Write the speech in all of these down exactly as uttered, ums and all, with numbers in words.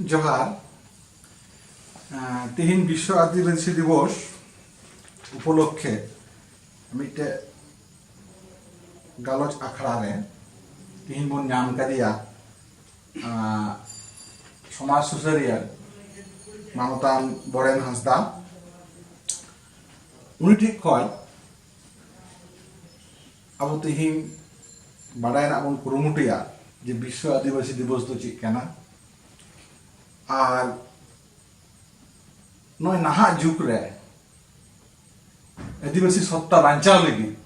ᱡᱚᱦᱟᱨ᱾ ᱮᱸ, ᱛᱤᱦᱤᱧ ᱵᱤᱥᱥᱚ ᱟᱹᱫᱤᱵᱟᱹᱥᱤ ᱫᱤᱵᱚᱥ ᱩᱯᱚᱞᱚᱠᱠᱷᱮ ᱢᱤᱫᱴᱮᱡ ᱜᱟᱞᱚᱪ ᱟᱠᱷᱲᱟ ᱨᱮ ᱛᱤᱦᱤᱧ ᱵᱚᱱ ᱧᱟᱢ ᱠᱟᱫᱮᱭᱟ, ᱮᱸ, ᱥᱚᱢᱟᱡᱽ ᱥᱩᱥᱟᱹᱨᱤᱭᱟᱹ ᱢᱟᱱᱚᱛᱟᱱ ᱵᱚᱨᱮᱱ ᱦᱟᱸᱥᱫᱟ᱾ ᱩᱱᱤ ᱴᱷᱮᱡ ᱠᱷᱚᱱ ᱟᱵᱚ ᱛᱤᱦᱤᱧ ᱵᱟᱰᱟᱭ ᱨᱮᱱᱟᱜ ᱵᱚᱱ ᱠᱩᱨᱩᱢᱩᱴᱩᱭᱟ ᱡᱮ ᱵᱤᱥᱥᱚ ᱟᱹᱫᱤᱵᱟᱹᱥᱤ ᱫᱤᱵᱚᱥ ᱫᱚ ᱪᱮᱫ ᱠᱟᱱᱟ, ᱟᱨ ᱱᱚᱜᱼᱚᱭ ᱱᱟᱦᱟᱜ ᱡᱩᱜᱽ ᱨᱮ ᱟᱹᱫᱤᱵᱟᱹᱥᱤ ᱥᱚᱛᱛᱟ ᱵᱟᱧᱪᱟᱣ ᱞᱟᱹᱜᱤᱫ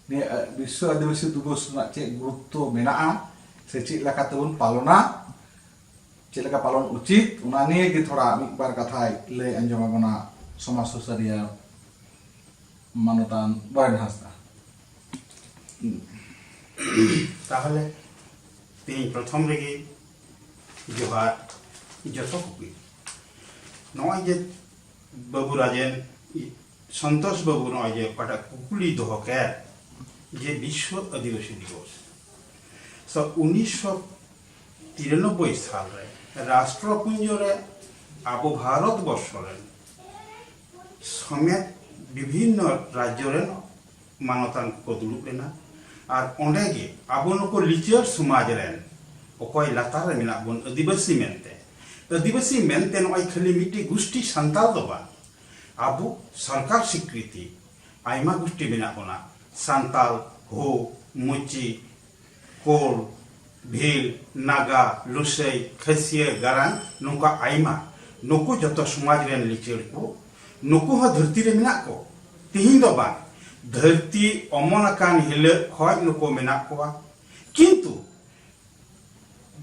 ᱱᱤᱭᱟᱹ ᱵᱤᱥᱥᱚ ᱟᱹᱫᱤᱵᱟᱹᱥᱤ ᱫᱤᱵᱚᱥ ᱨᱮᱱᱟᱜ ᱪᱮᱫ ᱜᱩᱨᱩᱛᱛᱚ ᱢᱮᱱᱟᱜᱼᱟ ᱥᱮ ᱪᱮᱫ ᱞᱮᱠᱟ ᱛᱮᱵᱚᱱ ᱯᱟᱞᱚᱱᱟ, ᱪᱮᱫ ᱞᱮᱠᱟ ᱯᱟᱞᱚᱱ ᱩᱪᱤᱛ, ᱚᱱᱟ ᱱᱤᱭᱮ ᱜᱮ ᱛᱷᱚᱲᱟ ᱢᱤᱫ ᱵᱟᱨ ᱠᱟᱛᱷᱟᱭ ᱞᱟᱹᱭ ᱟᱸᱡᱚᱢ ᱟᱵᱚᱱᱟ ᱥᱚᱢᱟᱡᱽ ᱥᱩᱥᱟᱹᱨᱤᱭᱟᱹ ᱢᱟᱱᱚᱛᱟᱱ ᱵᱚᱨᱮᱱ ᱦᱟᱸᱥᱫᱟ᱾ ᱛᱟᱦᱚᱞᱮ ᱛᱮᱦᱮᱧ ᱯᱨᱚᱛᱷᱚᱢ ᱨᱮᱜᱮ ᱡᱚᱦᱟᱨ ᱡᱚᱛᱚ ᱠᱚᱜᱮ᱾ ᱱᱚᱜᱼᱚᱭ ᱡᱮ ᱵᱟᱹᱵᱩ ᱨᱟᱡᱮᱱ, ᱥᱚᱱᱛᱳᱥ ᱵᱟᱹᱵᱩ ᱱᱚᱜᱼᱚᱭ ᱡᱮ ᱚᱠᱟᱴᱟᱜ ᱠᱩᱠᱞᱤ ᱫᱚᱦᱚ ᱠᱮᱫ ᱡᱮ ᱵᱤᱥᱥᱚ ᱟᱹᱫᱤᱵᱟᱹᱥᱤ ᱫᱤᱵᱚᱥ, ᱛᱚ ᱩᱱᱤᱥᱥᱚ ᱛᱤᱨᱟᱱᱚᱵᱵᱳᱭ ᱥᱟᱞ ᱨᱮ ᱨᱟᱥᱴᱨᱚᱯᱩᱧᱡᱚ ᱨᱮ ᱟᱵᱚ ᱵᱷᱟᱨᱚᱛ ᱵᱚᱨᱥᱚ ᱨᱮᱱ ᱥᱚᱢᱮᱛ ᱵᱤᱵᱷᱤᱱᱱᱚ ᱨᱟᱡᱽᱡᱚ ᱨᱮᱱ ᱢᱟᱱᱚᱛᱟᱱ ᱠᱚᱠᱚ ᱫᱩᱲᱩᱵ ᱞᱮᱱᱟ᱾ ᱟᱨ ᱚᱸᱰᱮ ᱜᱮ ᱟᱵᱚ ᱱᱩᱠᱩ ᱞᱤᱪᱟᱹᱲ ᱥᱚᱢᱟᱡᱽ ᱨᱮᱱ ᱚᱠᱚᱭ ᱞᱟᱛᱟᱨ ᱨᱮ ᱢᱮᱱᱟᱜ ᱵᱚᱱ ᱟᱹᱫᱤᱵᱟᱹᱥᱤ ᱢᱮᱱᱛᱮ, ᱟᱹᱫᱤᱵᱟᱹᱥᱤ ᱢᱮᱱᱛᱮ ᱱᱚᱜᱼᱚᱭ ᱠᱷᱟᱹᱞᱤ ᱢᱤᱫᱴᱤᱡ ᱜᱩᱥᱴᱤ ᱥᱟᱱᱛᱟᱞ ᱫᱚ ᱵᱟᱝ, ᱟᱵᱚ ᱥᱚᱨᱠᱟᱨ ᱥᱤᱠᱨᱤᱛᱤ ᱟᱭᱢᱟ ᱜᱩᱥᱴᱤ ᱢᱮᱱᱟᱜ ᱵᱚᱱᱟ, ᱥᱟᱱᱛᱟᱞ, ᱦᱳ, ᱢᱩᱪᱤ, ᱠᱳᱞ, ᱵᱷᱤᱞ, ᱱᱟᱜᱟ, ᱞᱩᱥᱟᱹᱭ, ᱠᱷᱟᱹᱥᱤᱭᱟᱹ, ᱜᱟᱨᱟᱝ, ᱱᱚᱝᱠᱟ ᱟᱭᱢᱟ᱾ ᱱᱩᱠᱩ ᱡᱚᱛᱚ ᱥᱚᱢᱟᱡᱽ ᱨᱮᱱ ᱞᱤᱪᱟᱹᱲ ᱠᱚ, ᱱᱩᱠᱩ ᱦᱚᱸ ᱫᱷᱟᱹᱨᱛᱤ ᱨᱮ ᱢᱮᱱᱟᱜ ᱠᱚ᱾ ᱛᱤᱦᱤᱧ ᱫᱚ ᱵᱟᱝ, ᱫᱷᱟᱹᱨᱛᱤ ᱚᱢᱚᱱ ᱟᱠᱟᱱ ᱦᱤᱞᱳᱜ ᱠᱷᱚᱡ ᱱᱩᱠᱩ ᱢᱮᱱᱟᱜ ᱠᱚᱣᱟ᱾ ᱠᱤᱱᱛᱩ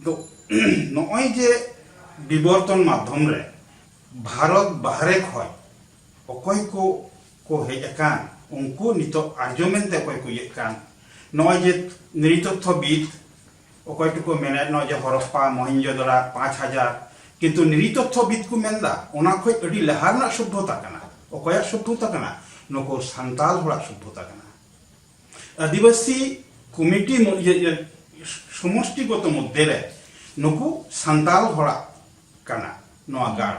ᱫᱚ, ᱱᱚᱜᱼᱚᱭ ᱡᱮ ᱵᱤᱵᱚᱨᱛᱚᱱ ᱢᱟᱫᱽᱫᱷᱚᱢ ᱨᱮ ᱵᱷᱟᱨᱚᱛ ᱵᱟᱦᱨᱮ ᱠᱷᱚᱡ ᱚᱠᱚᱭ ᱠᱚ ᱠᱚ ᱦᱮᱡ ᱟᱠᱟᱱ, ᱩᱱᱠᱩ ᱱᱤᱛᱚᱜ ᱟᱨᱡᱚ ᱢᱮᱱᱛᱮ ᱚᱠᱚᱭ ᱠᱚ ᱤᱭᱟᱹᱜ ᱠᱟᱱ, ᱱᱚᱜᱼᱚᱭ ᱡᱮ ᱱᱨᱤᱛᱚᱛᱛᱷᱚᱵᱤᱫ ᱚᱠᱚᱭ ᱠᱚᱠᱚ ᱢᱮᱱᱮᱫ ᱱᱚᱜᱼᱚᱭ ᱡᱮ ᱦᱚᱨᱚᱯᱯᱟ, ᱢᱚᱦᱮᱧᱡᱳᱫᱟᱲᱟ, ᱯᱟᱸᱪ ᱦᱟᱡᱟᱨ, ᱠᱤᱱᱛᱩ ᱱᱨᱤᱛᱚᱛᱛᱷᱚᱵᱤᱫ ᱠᱚ ᱢᱮᱱᱫᱟ ᱚᱱᱟ ᱠᱷᱚᱡ ᱟᱹᱰᱤ ᱞᱟᱦᱟ ᱨᱮᱱᱟᱜ ᱥᱚᱵᱽᱵᱷᱚᱛᱟ ᱠᱟᱱᱟ᱾ ᱚᱠᱚᱭᱟᱜ ᱥᱚᱵᱽᱵᱷᱚᱛᱟ ᱠᱟᱱᱟ? ᱱᱩᱠᱩ ᱥᱟᱱᱛᱟᱞ ᱦᱚᱲᱟᱜ ᱥᱚᱵᱽᱵᱷᱚᱛᱟ ᱠᱟᱱᱟ᱾ ᱟᱹᱫᱤᱵᱟᱹᱥᱤ ᱠᱚᱢᱤᱴᱤ ᱢᱚ-, ᱤᱭᱟᱹ, ᱤᱭᱟᱹ, ᱥᱚᱢᱚᱥᱴᱤᱜᱚᱛᱚ ᱢᱚᱫᱽᱫᱷᱮ ᱨᱮ ᱱᱩᱠᱩ ᱥᱟᱱᱛᱟᱞ ᱦᱚᱲᱟᱜ ᱠᱟᱱᱟ ᱱᱚᱣᱟ ᱜᱟᱲ᱾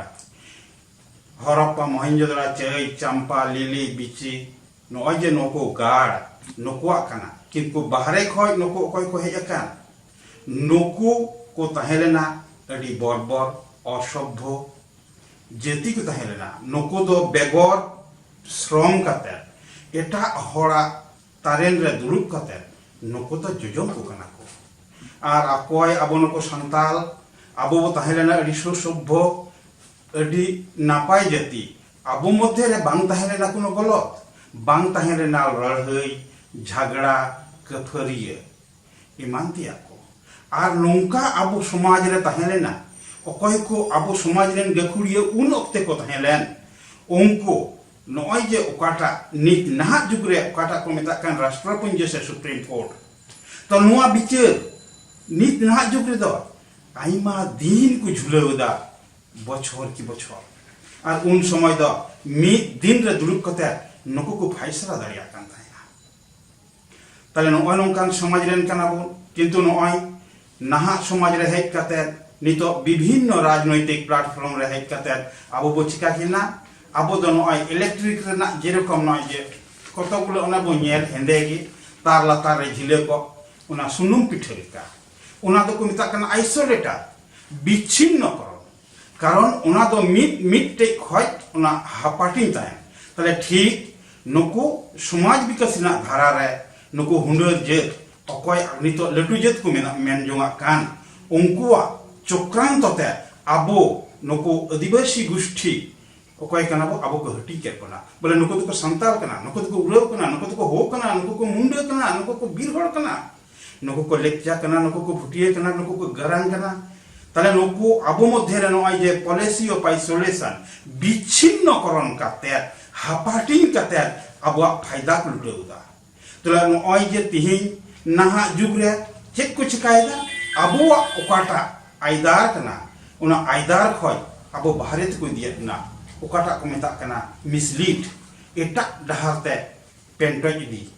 ᱦᱚᱨᱚᱯᱯᱟ, ᱢᱚᱦᱮᱱᱡᱳᱫᱟᱲᱟ, ᱪᱟᱹᱭ, ᱪᱟᱢᱯᱟ, ᱞᱤᱞᱤ, ᱵᱤᱪᱤ, ᱱᱚᱜᱼᱚᱭ ᱡᱮ ᱱᱩᱠᱩ ᱜᱟᱲ ᱱᱩᱠᱩᱣᱟᱜ ᱠᱟᱱᱟ, ᱠᱤᱱᱛᱩ ᱵᱟᱦᱨᱮ ᱠᱷᱚᱡ ᱱᱩᱠᱩ ᱚᱠᱚᱭ ᱠᱚ ᱦᱮᱡ ᱟᱠᱟᱱ? ᱱᱩᱠᱩ ᱠᱚ ᱛᱟᱦᱮᱸ ᱞᱮᱱᱟ ᱟᱹᱰᱤ ᱵᱚᱨᱵᱚᱨ, ᱚᱥᱚᱵᱷᱵᱷᱚ ᱡᱟᱹᱛᱤ ᱠᱚ ᱛᱟᱦᱮᱸ ᱞᱮᱱᱟ᱾ ᱱᱩᱠᱩ ᱫᱚ ᱵᱮᱜᱚᱨ ᱥᱨᱚᱢ ᱠᱟᱛᱮ, ᱮᱴᱟᱜ ᱦᱚᱲᱟᱜ ᱛᱟᱨᱮᱱ ᱨᱮ ᱫᱩᱲᱩᱵ ᱠᱟᱛᱮ ᱱᱩᱠᱩ ᱫᱚ ᱡᱚᱡᱚᱢ ᱠᱚ ᱠᱟᱱᱟ ᱠᱚ᱾ ᱟᱨ ᱚᱠᱚᱭ ᱟᱵᱚ ᱱᱩᱠᱩ ᱥᱟᱱᱛᱟᱞ, ᱟᱵᱚ ᱵᱚ ᱛᱟᱦᱮᱸ ᱞᱮᱱᱟ ᱟᱹᱰᱤ ᱥᱩᱥᱚᱵᱷᱚ, ᱟᱹᱰᱤ ᱱᱟᱯᱟᱭ ᱡᱟᱹᱛᱤ, ᱟᱵᱚ ᱢᱚᱫᱽᱫᱷᱮ ᱨᱮ ᱵᱟᱝ ᱛᱟᱦᱮᱸ ᱞᱮᱱᱟ ᱠᱳᱱᱳ ᱜᱚᱞᱚᱛ, ᱵᱟᱝ ᱛᱟᱦᱮᱸ ᱞᱮᱱᱟ ᱞᱟᱹᱲᱦᱟᱹᱭ, ᱡᱷᱟᱜᱽᱲᱟ, ᱠᱟᱹᱯᱷᱟᱹᱨᱤᱭᱟᱹ, ᱮᱢᱟᱱ ᱛᱮᱭᱟᱜ ᱠᱚ᱾ ᱟᱨ ᱱᱚᱝᱠᱟ ᱟᱵᱚ ᱥᱚᱢᱟᱡᱽ ᱨᱮ ᱛᱟᱦᱮᱸ ᱞᱮᱱᱟ, ᱚᱠᱚᱭ ᱠᱚ ᱟᱵᱚ ᱥᱚᱢᱟᱡᱽ ᱨᱮᱱ ᱜᱟᱹᱠᱷᱩᱲᱤᱭᱟᱹ ᱩᱱ ᱚᱠᱛᱮ ᱠᱚ ᱛᱟᱦᱮᱸ ᱞᱮᱱ, ᱩᱱᱠᱩ ᱱᱚᱜᱼᱚᱭ ᱡᱮ ᱚᱠᱟᱴᱟᱜ ᱱᱤᱛ ᱱᱟᱦᱟᱜ ᱡᱩᱜᱽ ᱨᱮ ᱚᱠᱟᱴᱟᱜ ᱠᱚ ᱢᱮᱛᱟᱜ ᱠᱟᱱ ᱨᱟᱥᱴᱨᱚᱯᱩᱧᱡ ᱥᱮ ᱥᱩᱯᱨᱤᱢ ᱠᱳᱨᱴ, ᱛᱚ ᱱᱚᱣᱟ ᱵᱤᱪᱟᱹᱨ ᱱᱤᱛ ᱱᱟᱦᱟᱜ ᱡᱩᱜᱽ ᱨᱮᱫᱚ ᱟᱭᱢᱟ ᱫᱤᱱ ᱠᱚ ᱡᱷᱩᱞᱟᱹᱣ ᱮᱫᱟ, ᱵᱚᱪᱷᱚᱨ ᱠᱤ ᱵᱚᱪᱷᱚᱨ᱾ ᱟᱨ ᱩᱱ ᱥᱚᱢᱚᱭ ᱫᱚ ᱢᱤᱫ ᱫᱤᱱ ᱨᱮ ᱫᱩᱲᱩᱵ ᱠᱟᱛᱮ ᱱᱩᱠᱩ ᱠᱚ ᱯᱷᱟᱭᱥᱟᱞᱟ ᱫᱟᱲᱮᱭᱟᱜ ᱠᱟᱱ ᱛᱟᱦᱮᱱᱟ᱾ ᱛᱟᱦᱞᱮ ᱱᱚᱜᱼᱚᱭ ᱱᱚᱝᱠᱟᱱ ᱥᱚᱢᱟᱡᱽ ᱨᱮᱱ ᱠᱟᱱᱟ ᱵᱚᱱ, ᱠᱤᱱᱛᱩ ᱱᱚᱜᱼᱚᱭ ᱱᱟᱦᱟᱜ ᱥᱚᱢᱟᱡᱽ ᱨᱮ ᱦᱮᱡ ᱠᱟᱛᱮ, ᱱᱤᱛᱚᱜ ᱵᱤᱵᱷᱤᱱᱱᱚ ᱨᱟᱡᱽᱱᱳᱭᱛᱤᱠ ᱯᱞᱟᱴᱯᱷᱚᱨᱢ ᱨᱮ ᱦᱮᱡ ᱠᱟᱛᱮ ᱟᱵᱚ ᱵᱚ ᱪᱤᱠᱟ ᱠᱮᱫᱟ? ᱟᱵᱚ ᱫᱚ ᱱᱚᱜᱼᱚᱭ ᱤᱞᱮᱠᱴᱨᱤᱠ ᱨᱮᱱᱟᱜ ᱡᱮᱨᱚᱠᱚᱢ ᱱᱚᱜᱼᱚᱭ ᱡᱮ ᱠᱚᱛᱚᱠ ᱜᱩᱞᱳ ᱚᱱᱟ ᱵᱚ ᱧᱮᱞ ᱦᱮᱸᱫᱮ ᱜᱮ, ᱛᱟᱨ ᱞᱟᱛᱟᱨ ᱨᱮ ᱡᱷᱤᱞᱟᱹ ᱠᱚ, ᱚᱱᱟ ᱥᱩᱱᱩᱢ ᱯᱤᱴᱷᱟᱹ ᱞᱮᱠᱟ, ᱚᱱᱟ ᱫᱚᱠᱚ ᱢᱮᱛᱟᱜ ᱠᱟᱱᱟ ᱟᱭᱥᱳᱞᱮᱴᱟᱨ, ᱵᱤᱪᱷᱤᱱᱱᱚᱠᱚᱨᱚᱱ᱾ ᱠᱟᱨᱚᱱ ᱚᱱᱟ ᱫᱚ ᱢᱤᱫ ᱢᱤᱫᱴᱮᱡ ᱠᱷᱚᱡ ᱚᱱᱟ ᱦᱟᱯᱟᱴᱤᱧ ᱛᱟᱦᱮᱱ᱾ ᱛᱟᱦᱞᱮ ᱴᱷᱤᱠ ᱱᱩᱠᱩ ᱥᱚᱢᱟᱡᱽ ᱵᱤᱠᱟᱥ ᱨᱮᱱᱟᱜ ᱫᱷᱟᱨᱟ ᱨᱮ ᱱᱩᱠᱩ ᱦᱩᱰᱟᱹᱨ ᱡᱟᱹᱛ ᱚᱠᱚᱭ ᱱᱤᱛᱚᱜ ᱞᱟᱹᱴᱩ ᱡᱟᱹᱛ ᱠᱚ ᱢᱮᱱᱟᱜ, ᱢᱮᱱ ᱡᱚᱝᱟᱜ ᱠᱟᱱ, ᱩᱱᱠᱩᱣᱟᱜ ᱪᱚᱠᱨᱟᱱᱛᱚ ᱛᱮ ᱟᱵᱚ ᱱᱩᱠᱩ ᱟᱹᱫᱤᱵᱟᱹᱥᱤ ᱜᱩᱥᱴᱷᱤ ᱚᱠᱚᱭ ᱠᱟᱱᱟ ᱵᱚ, ᱟᱵᱚ ᱠᱚ ᱦᱟᱹᱴᱤᱧ ᱠᱮᱫ ᱵᱚᱱᱟ᱾ ᱵᱚᱞᱮ ᱱᱩᱠᱩ ᱫᱚᱠᱚ ᱥᱟᱱᱛᱟᱲ ᱠᱟᱱᱟ, ᱱᱩᱠᱩ ᱫᱚᱠᱚ ᱩᱨᱟᱹᱣ ᱠᱟᱱᱟ, ᱱᱩᱠᱩ ᱫᱚᱠᱚ ᱦᱳ ᱠᱟᱱᱟ, ᱱᱩᱠᱩ ᱠᱚ ᱢᱩᱱᱰᱟᱹ ᱠᱟᱱᱟ, ᱱᱩᱠᱩ ᱠᱚ ᱵᱤᱨ ᱦᱚᱲ ᱠᱟᱱᱟ, ᱱᱩᱠᱩ ᱠᱚ ᱞᱮᱯᱪᱟ ᱠᱟᱱᱟ, ᱱᱩᱠᱩ ᱠᱚ ᱵᱷᱩᱴᱤᱭᱟᱹ ᱠᱟᱱᱟ, ᱱᱩᱠᱩ ᱠᱚ ᱜᱟᱨᱟᱝ ᱠᱟᱱᱟ᱾ ᱛᱟᱦᱞᱮ ᱱᱩᱠᱩ ᱟᱵᱚ ᱢᱚᱫᱽᱫᱷᱮ ᱨᱮ ᱱᱚᱜᱼᱚᱭ ᱡᱮ policy of isolation, ᱵᱤᱪᱷᱤᱱᱱᱚᱠᱚᱨᱚᱱ ᱠᱟᱛᱮ, ᱦᱟᱯᱟᱴᱤᱧ ᱠᱟᱛᱮ ᱟᱵᱚᱣᱟᱜ ᱯᱷᱟᱭᱫᱟ ᱠᱚ ᱞᱩᱴᱟᱹᱣ ᱮᱫᱟ᱾ ᱛᱟᱦᱞᱮ ᱱᱚᱜᱼᱚᱭ ᱡᱮ ᱛᱤᱦᱤᱧ ᱱᱟᱦᱟᱜ ᱡᱩᱜᱽ ᱨᱮ ᱪᱮᱫ ᱠᱚ ᱪᱤᱠᱟᱭᱮᱫᱟ? ᱟᱵᱚᱣᱟᱜ ᱚᱠᱟᱴᱟᱜ ᱟᱭᱫᱟᱨ ᱠᱟᱱᱟ, ᱚᱱᱟ ᱟᱭᱫᱟᱨ ᱠᱷᱚᱡ ᱟᱵᱚ ᱵᱟᱦᱨᱮ ᱛᱮᱠᱚ ᱤᱫᱤᱭᱮᱫ ᱵᱚᱱᱟ, ᱚᱠᱟᱴᱟᱜ ᱠᱚ ᱢᱮᱛᱟᱜ ᱠᱟᱱᱟ mislead, ᱮᱴᱟᱜ ᱰᱟᱦᱟᱨ ᱛᱮ ᱯᱮᱱᱴᱚᱡ ᱤᱫᱤ᱾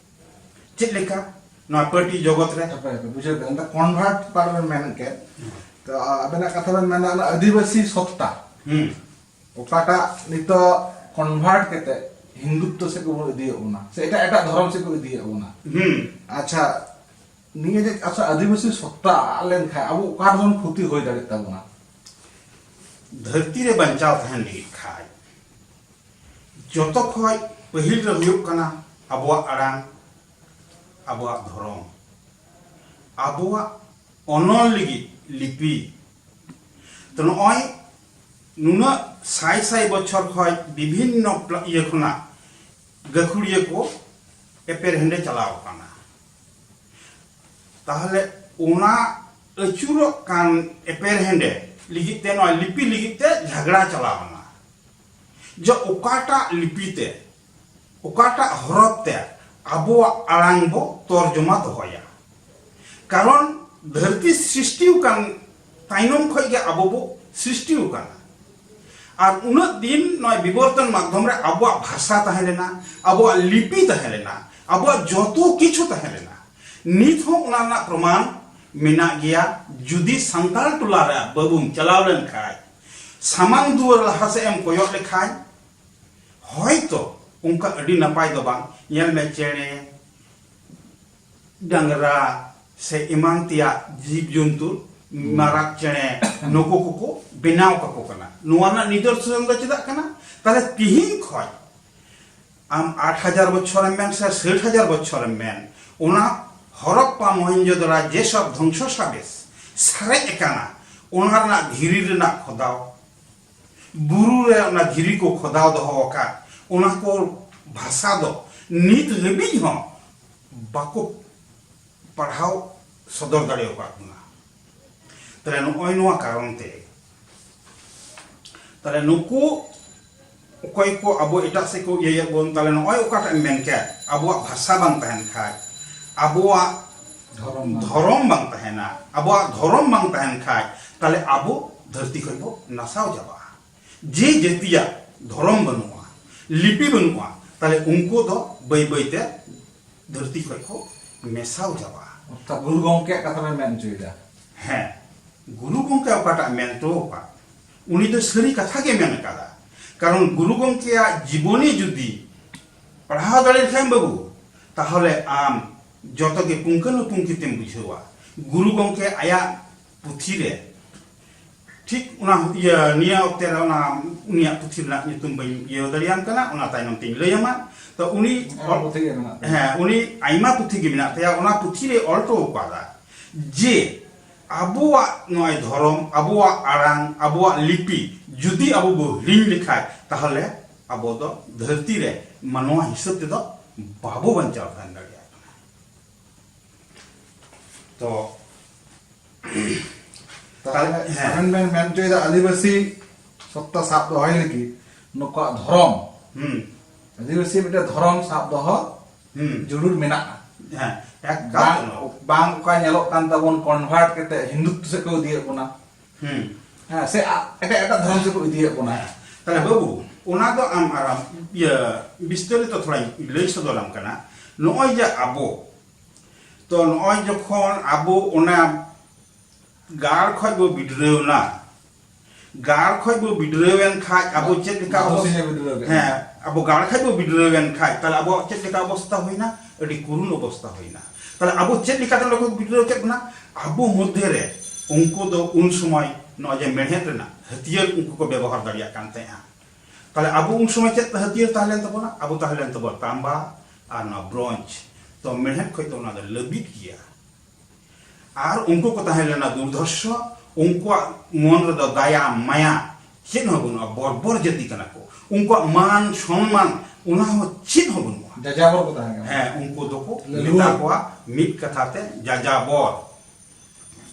ᱪᱮᱫ ᱞᱮᱠᱟ ᱱᱚᱣᱟ ᱯᱟᱹᱴᱤ ᱡᱚᱜᱚᱛ ᱨᱮ? ᱦᱟᱯᱮ, ᱦᱟᱯᱮ, ᱵᱩᱡᱷᱟᱹᱣ ᱠᱮᱫᱟ᱾ ᱚᱱᱟ convert part ᱨᱮ ᱢᱮᱱ ᱠᱮᱫ, ᱛᱚ, ᱟᱵᱮᱱᱟᱜ ᱠᱟᱛᱷᱟ ᱵᱮᱱ ᱢᱮᱱᱟ, ᱚᱱᱟ ᱟᱹᱫᱤᱵᱟᱹᱥᱤ ᱥᱚᱛᱛᱟ, ᱦᱩᱸ᱾ ᱚᱠᱟᱴᱟᱜ ᱱᱤᱛᱚᱜ convert ᱠᱟᱛᱮ ᱦᱤᱱᱫᱩᱛᱛᱚ ᱥᱮᱫ ᱠᱚ ᱤᱫᱤᱭᱮᱫ ᱵᱚᱱᱟ, ᱥᱮ ᱮᱴᱟᱜ ᱮᱴᱟᱜ ᱫᱷᱚᱨᱚᱢ ᱥᱮᱫ ᱠᱚ ᱤᱫᱤᱭᱮᱫ ᱵᱚᱱᱟ᱾ ᱦᱩᱸ᱾ ᱟᱪᱪᱷᱟ, ᱱᱤᱭᱟᱹ ᱡᱮ, ᱟᱪᱪᱷᱟ, ᱟᱹᱫᱤᱵᱟᱹᱥᱤ ᱥᱚᱛᱛᱟ ᱟᱫ ᱞᱮᱱᱠᱷᱟᱱ ᱟᱵᱚ ᱚᱠᱟ ᱨᱮᱵᱚᱱ ᱠᱷᱚᱛᱤ ᱦᱩᱭ ᱫᱟᱲᱮᱭᱟᱜ ᱛᱟᱵᱚᱱᱟ? ᱫᱷᱟᱹᱨᱛᱤ ᱨᱮ ᱵᱟᱧᱪᱟᱣ ᱛᱟᱦᱮᱱ ᱞᱟᱹᱜᱤᱫ ᱠᱷᱟᱡ ᱡᱚᱛᱚ ᱠᱷᱚᱡ ᱯᱟᱹᱦᱤᱞ ᱨᱮ ᱦᱩᱭᱩᱜ ᱠᱟᱱᱟ ᱟᱵᱚᱣᱟᱜ ᱟᱲᱟᱝ, ᱟᱵᱚᱣᱟᱜ ᱫᱷᱚᱨᱚᱢ, ᱟᱵᱚᱣᱟᱜ ᱚᱱᱚᱞ ᱞᱟᱹᱜᱤᱫ ᱞᱤᱯᱤ᱾ ᱛᱚ, ᱱᱚᱜᱼᱚᱭ ᱱᱩᱱᱟᱹᱜ ᱥᱟᱭ ᱥᱟᱭ ᱵᱚᱪᱷᱚᱨ ᱠᱷᱚᱡ ᱵᱤᱵᱷᱤᱱᱱᱚ ᱯᱞᱟ-, ᱤᱭᱟᱹ ᱠᱷᱚᱱᱟᱜ ᱜᱟᱹᱠᱷᱩᱲᱤᱭᱟᱹ ᱠᱚ ᱮᱯᱮᱨ ᱦᱮᱸᱰᱮ ᱪᱟᱞᱟᱣ ᱟᱠᱟᱱᱟ᱾ ᱛᱟᱦᱞᱮ ᱚᱱᱟ ᱟᱹᱪᱩᱨᱚᱜ ᱠᱟᱱ ᱮᱯᱮᱨ ᱦᱮᱸᱰᱮ ᱞᱟᱹᱜᱤᱫ ᱛᱮ, ᱱᱚᱣᱟ ᱞᱤᱯᱤ ᱞᱟᱹᱜᱤᱫ ᱛᱮ ᱡᱷᱟᱜᱽᱲᱟ ᱪᱟᱞᱟᱣ ᱮᱱᱟ᱾ ᱡᱮ ᱚᱠᱟᱴᱟᱜ ᱞᱤᱯᱤ ᱛᱮ, ᱚᱠᱟᱴᱟᱜ ᱦᱚᱨᱚᱯ ᱛᱮ ᱟᱵᱚᱣᱟᱜ ᱟᱲᱟᱝ ᱵᱚ ᱛᱚᱨᱡᱚᱢᱟ ᱫᱚᱦᱚᱭᱟ᱾ ᱠᱟᱨᱚᱱ ᱫᱷᱟᱹᱨᱛᱤ ᱥᱨᱤᱥᱴᱤ ᱟᱠᱟᱱ ᱛᱟᱭᱱᱚᱢ ᱠᱷᱚᱡ ᱜᱮ ᱟᱵᱚ ᱵᱚ ᱥᱨᱤᱥᱴᱤ ᱟᱠᱟᱱᱟ᱾ ᱟᱨ ᱩᱱᱟᱹᱜ ᱫᱤᱱ ᱱᱚᱜᱼᱚᱭ ᱵᱤᱵᱚᱨᱛᱚᱱ ᱢᱟᱫᱽᱫᱷᱚᱢ ᱨᱮ ᱟᱵᱚᱣᱟᱜ ᱵᱷᱟᱥᱟ ᱛᱟᱦᱮᱸ ᱞᱮᱱᱟ, ᱟᱵᱚᱣᱟᱜ ᱞᱤᱯᱤ ᱛᱟᱦᱮᱸ ᱞᱮᱱᱟ, ᱟᱵᱚᱣᱟᱜ ᱡᱚᱛᱚ ᱠᱤᱪᱷᱩ ᱛᱟᱦᱮᱸ ᱞᱮᱱᱟ᱾ ᱱᱤᱛ ᱦᱚᱸ ᱚᱱᱟ ᱨᱮᱱᱟᱜ ᱯᱨᱚᱢᱟᱱ ᱢᱮᱱᱟᱜ ᱜᱮᱭᱟ᱾ ᱡᱩᱫᱤ ᱥᱟᱱᱛᱟᱲ ᱴᱚᱞᱟ ᱨᱮ ᱵᱟᱹᱵᱩᱢ ᱪᱟᱞᱟᱣ ᱞᱮᱱ ᱠᱷᱟᱡ, ᱥᱟᱢᱟᱝ ᱫᱩᱣᱟᱹᱨ ᱞᱟᱦᱟ ᱥᱮᱫ ᱮᱢ ᱠᱚᱭᱚᱜ ᱞᱮᱠᱷᱟᱡ, ᱦᱚᱭᱛᱚ ᱚᱱᱠᱟ ᱟᱹᱰᱤ ᱱᱟᱯᱟᱭ ᱫᱚ ᱵᱟᱝ, ᱧᱮᱞ ᱢᱮ, ᱪᱮᱬᱮ, ᱰᱟᱝᱨᱟ ᱥᱮ ᱮᱢᱟᱱ ᱛᱮᱭᱟᱜ ᱡᱤᱵᱽ ᱡᱚᱱᱛᱩ, ᱢᱟᱨᱟᱜ ᱪᱮᱬᱮ, ᱱᱩᱠᱩ ᱠᱚᱠᱚ ᱵᱮᱱᱟᱣ ᱠᱟᱠᱚ ᱠᱟᱱᱟ᱾ ᱱᱚᱣᱟ ᱨᱮᱱᱟᱜ ᱱᱤᱫᱚᱨᱥᱚᱱ ᱫᱚ ᱪᱮᱫᱟᱜ ᱠᱟᱱᱟ? ᱛᱟᱦᱞᱮ ᱛᱤᱦᱤᱧ ᱠᱷᱚᱡ ᱟᱢ ᱟᱴ ᱦᱟᱡᱟᱨ ᱵᱚᱪᱷᱚᱨᱮᱢ ᱢᱮᱱ ᱥᱮ ᱥᱟᱹᱴ ᱦᱟᱡᱟᱨ ᱵᱚᱪᱷᱚᱨᱮᱢ ᱢᱮᱱ, ᱚᱱᱟ ᱦᱚᱨᱚᱯᱯᱟ ᱢᱚᱦᱮᱱᱡᱳᱫᱟᱲᱟ ᱡᱮᱥᱚᱵ ᱫᱷᱚᱝᱥᱚᱥᱟᱵᱮᱥ ᱥᱟᱨᱮᱡ ᱟᱠᱟᱱᱟ, ᱚᱱᱟ ᱨᱮᱱᱟᱜ ᱫᱷᱤᱨᱤ ᱨᱮᱱᱟᱜ ᱠᱷᱚᱫᱟᱣ, ᱵᱩᱨᱩ ᱨᱮ ᱚᱱᱟ ᱫᱷᱤᱨᱤ ᱠᱚ ᱠᱷᱚᱫᱟᱣ ᱫᱚᱦᱚ ᱟᱠᱟᱫ, ᱚᱱᱟ ᱠᱚ ᱵᱷᱟᱥᱟ ᱫᱚ ᱱᱤᱛ ᱦᱟᱹᱵᱤᱡ ᱦᱚᱸ ᱵᱟᱠᱚ ᱯᱟᱲᱦᱟᱣ ᱥᱚᱫᱚᱨ ᱫᱟᱲᱮ ᱟᱠᱟᱫ ᱵᱚᱱᱟ᱾ ᱛᱟᱦᱞᱮ ᱱᱚᱜᱼᱚᱭ ᱱᱚᱣᱟ ᱠᱟᱨᱚᱱ ᱛᱮ, ᱛᱟᱦᱞᱮ ᱱᱩᱠᱩ ᱚᱠᱚᱭ ᱠᱚ ᱟᱵᱚ ᱮᱴᱟᱜ ᱥᱮᱫ ᱠᱚ ᱤᱭᱟᱹᱭᱮᱫ ᱵᱚᱱ, ᱛᱟᱦᱞᱮ ᱱᱚᱜᱼᱚᱭ ᱚᱠᱟᱴᱟᱜ ᱮᱢ ᱢᱮᱱ ᱠᱮᱫ, ᱟᱵᱚᱣᱟᱜ ᱵᱷᱟᱥᱟ ᱵᱟᱝ ᱛᱟᱦᱮᱱ ᱠᱷᱟᱡ, ᱟᱵᱚᱣᱟᱜ ᱫᱷᱚᱨᱚᱢ ᱵᱟᱝ ᱫᱷᱚᱨᱚᱢ ᱵᱟᱝ ᱛᱟᱦᱮᱱᱟ, ᱟᱵᱚᱣᱟᱜ ᱫᱷᱚᱨᱚᱢ ᱵᱟᱝ ᱛᱟᱦᱮᱱ ᱠᱷᱟᱡ, ᱛᱟᱦᱞᱮ ᱟᱵᱚ ᱫᱷᱟᱹᱨᱛᱤ ᱠᱷᱚᱱ ᱵᱚ ᱱᱟᱥᱟᱣ ᱪᱟᱵᱟᱜᱼᱟ᱾ ᱡᱮ ᱡᱟᱹᱛᱤᱭᱟᱜ ᱫᱷᱚᱨᱚᱢ ᱵᱟᱹᱱᱩᱜᱼᱟ, ᱞᱤᱯᱤ ᱵᱟᱹᱱᱩᱜᱼᱟ, ᱛᱟᱦᱞᱮ ᱩᱱᱠᱩ ᱫᱚ ᱵᱟᱹᱭ ᱵᱟᱹᱭ ᱛᱮ ᱫᱷᱟᱹᱨᱛᱤ ᱠᱷᱚᱱ ᱠᱚ ᱢᱮᱥᱟᱣ ᱪᱟᱵᱟᱜᱼᱟ᱾ ᱚᱨᱛᱷᱟᱛ ᱜᱩᱨᱩ ᱜᱚᱢᱠᱮᱭᱟᱜ ᱠᱟᱛᱷᱟ ᱵᱮᱱ ᱢᱮᱱ ᱦᱚᱪᱚᱭᱮᱫᱟ? ᱦᱮᱸ, ᱜᱩᱨᱩ ᱜᱚᱢᱠᱮ ᱚᱠᱟᱴᱟᱜ ᱢᱮᱱ ᱦᱚᱴᱚ ᱟᱠᱟᱫ, ᱩᱱᱤ ᱫᱚ ᱥᱟᱹᱨᱤ ᱠᱟᱛᱷᱟ ᱜᱮ ᱢᱮᱱ ᱟᱠᱟᱫᱟ᱾ ᱠᱟᱨᱚᱱ ᱜᱩᱨᱩ ᱜᱚᱢᱠᱮᱭᱟᱜ ᱡᱤᱵᱚᱱᱤ ᱡᱩᱫᱤ ᱯᱟᱲᱦᱟᱣ ᱫᱟᱲᱮ ᱞᱮᱠᱷᱟᱱ ᱵᱟᱹᱵᱩ, ᱛᱟᱦᱚᱞᱮ ᱟᱢ ᱡᱚᱛᱚ ᱜᱮ ᱯᱩᱝᱠᱟᱹᱱᱩᱯᱩᱝᱠᱤ ᱛᱮᱢ ᱵᱩᱡᱷᱟᱹᱣᱟ᱾ ᱜᱩᱨᱩ ᱜᱚᱢᱠᱮ ᱟᱭᱟᱜ ᱯᱩᱛᱷᱤ ᱨᱮ, ᱴᱷᱤᱠ ᱚᱱᱟ ᱤᱭᱟᱹ ᱱᱤᱭᱟᱹ ᱚᱠᱛᱮ ᱨᱮ ᱚᱱᱟ ᱩᱱᱤᱭᱟᱜ ᱯᱩᱛᱷᱤ ᱨᱮᱱᱟᱜ ᱧᱩᱛᱩᱢ ᱵᱟᱹᱧ ᱤᱭᱟᱹ ᱫᱟᱲᱮᱭᱟᱢ ᱠᱟᱱᱟ, ᱚᱱᱟ ᱛᱟᱭᱱᱚᱢ ᱛᱤᱧ ᱞᱟᱹᱭ ᱟᱢᱟ᱾ ᱛᱚ ᱩᱱᱤ ᱚᱱᱟ ᱯᱩᱛᱷᱤ ᱜᱮ ᱢᱮᱱᱟᱜ ᱛᱟᱭᱟ᱾ ᱦᱮᱸ, ᱩᱱᱤ ᱟᱭᱢᱟ ᱯᱩᱛᱷᱤ ᱜᱮ ᱢᱮᱱᱟᱜ ᱛᱟᱭᱟ᱾ ᱚᱱᱟ ᱯᱩᱛᱷᱤ ᱨᱮ ᱚᱞ ᱦᱚᱴᱚ ᱟᱠᱟᱫᱟ ᱡᱮ ᱟᱵᱚᱣᱟᱜ ᱱᱚᱜᱼᱚᱭ ᱫᱷᱚᱨᱚᱢ, ᱟᱵᱚᱣᱟᱜ ᱟᱲᱟᱝ, ᱟᱵᱚᱣᱟᱜ ᱞᱤᱯᱤ ᱡᱩᱫᱤ ᱟᱵᱚ ᱵᱚ ᱦᱤᱲᱤᱧ ᱞᱮᱠᱷᱟᱡ, ᱛᱟᱦᱚᱞᱮ ᱟᱵᱚ ᱫᱚ ᱫᱷᱟᱹᱨᱛᱤ ᱨᱮ ᱢᱟᱱᱣᱟ ᱦᱤᱥᱟᱹᱵ ᱛᱮᱫᱚ ᱵᱟᱵᱚ ᱵᱟᱧᱪᱟᱣ ᱛᱟᱦᱮᱸ ᱫᱟᱲᱮᱭᱟᱜ ᱠᱟᱱᱟ᱾ ᱛᱚ ᱛᱟᱦᱞᱮ ᱛᱟᱦᱞᱮ, ᱦᱮᱸ᱾ ᱟᱵᱮᱱ ᱵᱮᱱ ᱢᱮᱱ ᱦᱚᱪᱚᱭᱮᱫᱟ ᱟᱹᱫᱤᱵᱟᱹᱥᱤ ᱥᱚᱛᱛᱟ ᱥᱟᱵ ᱫᱚᱦᱚᱭ ᱞᱟᱹᱜᱤᱫ ᱱᱩᱠᱩᱣᱟᱜ ᱫᱷᱚᱨᱚᱢ, ᱦᱩᱸ᱾ ᱟᱹᱫᱤᱵᱟᱹᱥᱤ ᱢᱤᱫᱴᱮᱱ ᱫᱷᱚᱨᱚᱢ ᱥᱟᱵ ᱫᱚᱦᱚ ᱦᱩᱸ᱾ ᱡᱟᱹᱨᱩᱲ ᱢᱮᱱᱟᱜᱼᱟ᱾ ᱦᱮᱸ, ᱮᱠᱟᱞ ᱵᱟᱝ, ᱛᱮ ᱱᱚᱣᱟ᱾ ᱵᱟᱝ ᱚᱠᱟ ᱧᱮᱞᱚᱜ ᱠᱟᱱ ᱛᱟᱵᱚᱱ convert ᱠᱟᱛᱮ ᱦᱤᱱᱫᱩᱛᱛᱚ ᱥᱮᱫ ᱠᱚ ᱤᱫᱤᱭᱮᱫ ᱵᱚᱱᱟ᱾ ᱦᱩᱸ᱾ ᱦᱮᱸ, ᱥᱮ ᱟ-, ᱮᱴᱟᱜ ᱮᱴᱟᱜ ᱫᱷᱚᱨᱚᱢ ᱥᱮᱫ ᱠᱚ ᱤᱫᱤᱭᱮᱫ ᱵᱚᱱᱟ᱾ ᱦᱮᱸ᱾ ᱛᱟᱦᱞᱮ ᱵᱟᱹᱵᱩ, ᱚᱱᱟ ᱫᱚ ᱟᱢ ᱟᱨ ᱟᱢ, ᱤᱭᱟᱹ, ᱵᱤᱥᱛᱟᱨᱤᱛᱚ ᱛᱷᱚᱲᱟᱧ ᱞᱟᱹᱭ ᱥᱚᱫᱚᱨᱟᱢ ᱠᱟᱱᱟ᱾ ᱱᱚᱜᱼᱚᱭ ᱡᱮ ᱟᱵᱚ, ᱛᱚ ᱱᱚᱜᱼᱚᱭ ᱡᱚᱠᱷᱚᱱ ᱟᱵᱚ ᱚᱱᱟ ᱜᱟᱲ ᱠᱷᱚᱡ ᱵᱚ ᱵᱤᱰᱨᱟᱹᱣ ᱮᱱᱟ, ᱜᱟᱲ ᱠᱷᱚᱡ ᱵᱚ ᱵᱤᱰᱨᱟᱹᱣ ᱮᱱ ᱠᱷᱟᱡ ᱟᱵᱚ ᱪᱮᱫ ᱞᱮᱠᱟ ᱢᱟᱫᱷᱚ ᱚᱵᱚᱥ-, ᱥᱤᱝᱦᱮ ᱵᱤᱰᱨᱟᱹᱣ ᱠᱮᱫ ᱦᱮᱸ, ᱵᱚᱱᱟ᱾ ᱟᱵᱚ ᱜᱟᱲ ᱠᱷᱚᱡ ᱵᱚ ᱵᱤᱰᱨᱟᱹᱣ ᱮᱱ ᱠᱷᱟᱡ, ᱛᱟᱦᱞᱮ ᱟᱵᱚᱣᱟᱜ ᱪᱮᱫ ᱞᱮᱠᱟ ᱚᱵᱚᱥᱛᱟ ᱦᱩᱭᱱᱟ? ᱟᱹᱰᱤ ᱠᱩᱨᱩᱱ ᱚᱵᱚᱥᱛᱟ ᱦᱩᱭᱱᱟ᱾ ᱛᱟᱦᱞᱮ ᱟᱵᱚ ᱪᱮᱫ ᱞᱮᱠᱟᱛᱮ ᱚᱸᱰᱮ ᱠᱷᱚᱡ ᱵᱤᱰᱨᱟᱹᱣ ᱠᱮᱫ ᱵᱚᱱᱟ? ᱟᱵᱚ ᱢᱚᱫᱽᱫᱷᱮ ᱨᱮ ᱩᱱᱠᱩ ᱫᱚ ᱩᱱ ᱥᱚᱢᱚᱭ ᱱᱚᱜᱼᱚᱭ ᱡᱮ ᱢᱮᱬᱦᱮᱫ ᱨᱮᱱᱟᱜ ᱦᱟᱹᱛᱭᱟᱹᱨ ᱩᱱᱠᱩ ᱠᱚ ᱵᱮᱵᱚᱦᱟᱨ ᱫᱟᱲᱮᱭᱟᱜ ᱠᱟᱱ ᱛᱟᱦᱮᱸᱜᱼᱟ᱾ ᱛᱟᱦᱞᱮ ᱟᱵᱚ ᱩᱱ ᱥᱚᱢᱚᱭ ᱪᱮᱫ ᱦᱟᱹᱛᱭᱟᱹᱨ ᱛᱟᱦᱮᱸ ᱞᱮᱱ ᱛᱟᱵᱚᱱᱟ? ᱟᱵᱚ ᱛᱟᱦᱮᱸ ᱞᱮᱱ ᱛᱟᱵᱚᱱᱟ ᱛᱟᱢᱵᱟ ᱟᱨ ᱱᱚᱣᱟ ᱵᱨᱚᱧᱡᱽ᱾ ᱛᱚ ᱢᱮᱬᱦᱮᱫ ᱠᱷᱚᱡ ᱫᱚ ᱚᱱᱟ ᱫᱚ ᱞᱟᱹᱵᱤᱫ ᱜᱮᱭᱟ᱾ ᱟᱨ ᱩᱱᱠᱩ ᱠᱚ ᱛᱟᱦᱮᱸ ᱞᱮᱱᱟ ᱫᱩᱨᱫᱷᱚᱨᱥᱚ, ᱩᱱᱠᱩᱣᱟᱜ ᱢᱚᱱ ᱨᱮᱫᱚ ᱫᱟᱭᱟ ᱢᱟᱭᱟ ᱪᱮᱫ ᱦᱚᱸ ᱵᱟᱹᱱᱩᱜᱼᱟ, ᱵᱚᱨᱵᱚᱨ ᱡᱟᱹᱛᱤ ᱠᱟᱱᱟ ᱠᱚ, ᱩᱱᱠᱩᱣᱟᱜ ᱢᱟᱱ ᱥᱚᱱᱢᱟᱱ ᱚᱱᱟ ᱦᱚᱸ ᱪᱮᱫ ᱦᱚᱸ ᱵᱟᱹᱱᱩᱜᱼᱟ᱾ ᱡᱟᱡᱟᱵᱚᱨ ᱠᱚ ᱛᱟᱦᱮᱸ ᱠᱟᱱᱟ᱾ ᱦᱮᱸ, ᱩᱱᱠᱩ ᱫᱚᱠᱚ ᱞᱟᱹᱞᱩ᱾ ᱢᱮᱛᱟ ᱠᱚᱣᱟ ᱢᱤᱫ ᱠᱟᱛᱷᱟ ᱛᱮ ᱡᱟᱡᱟᱵᱚᱨ᱾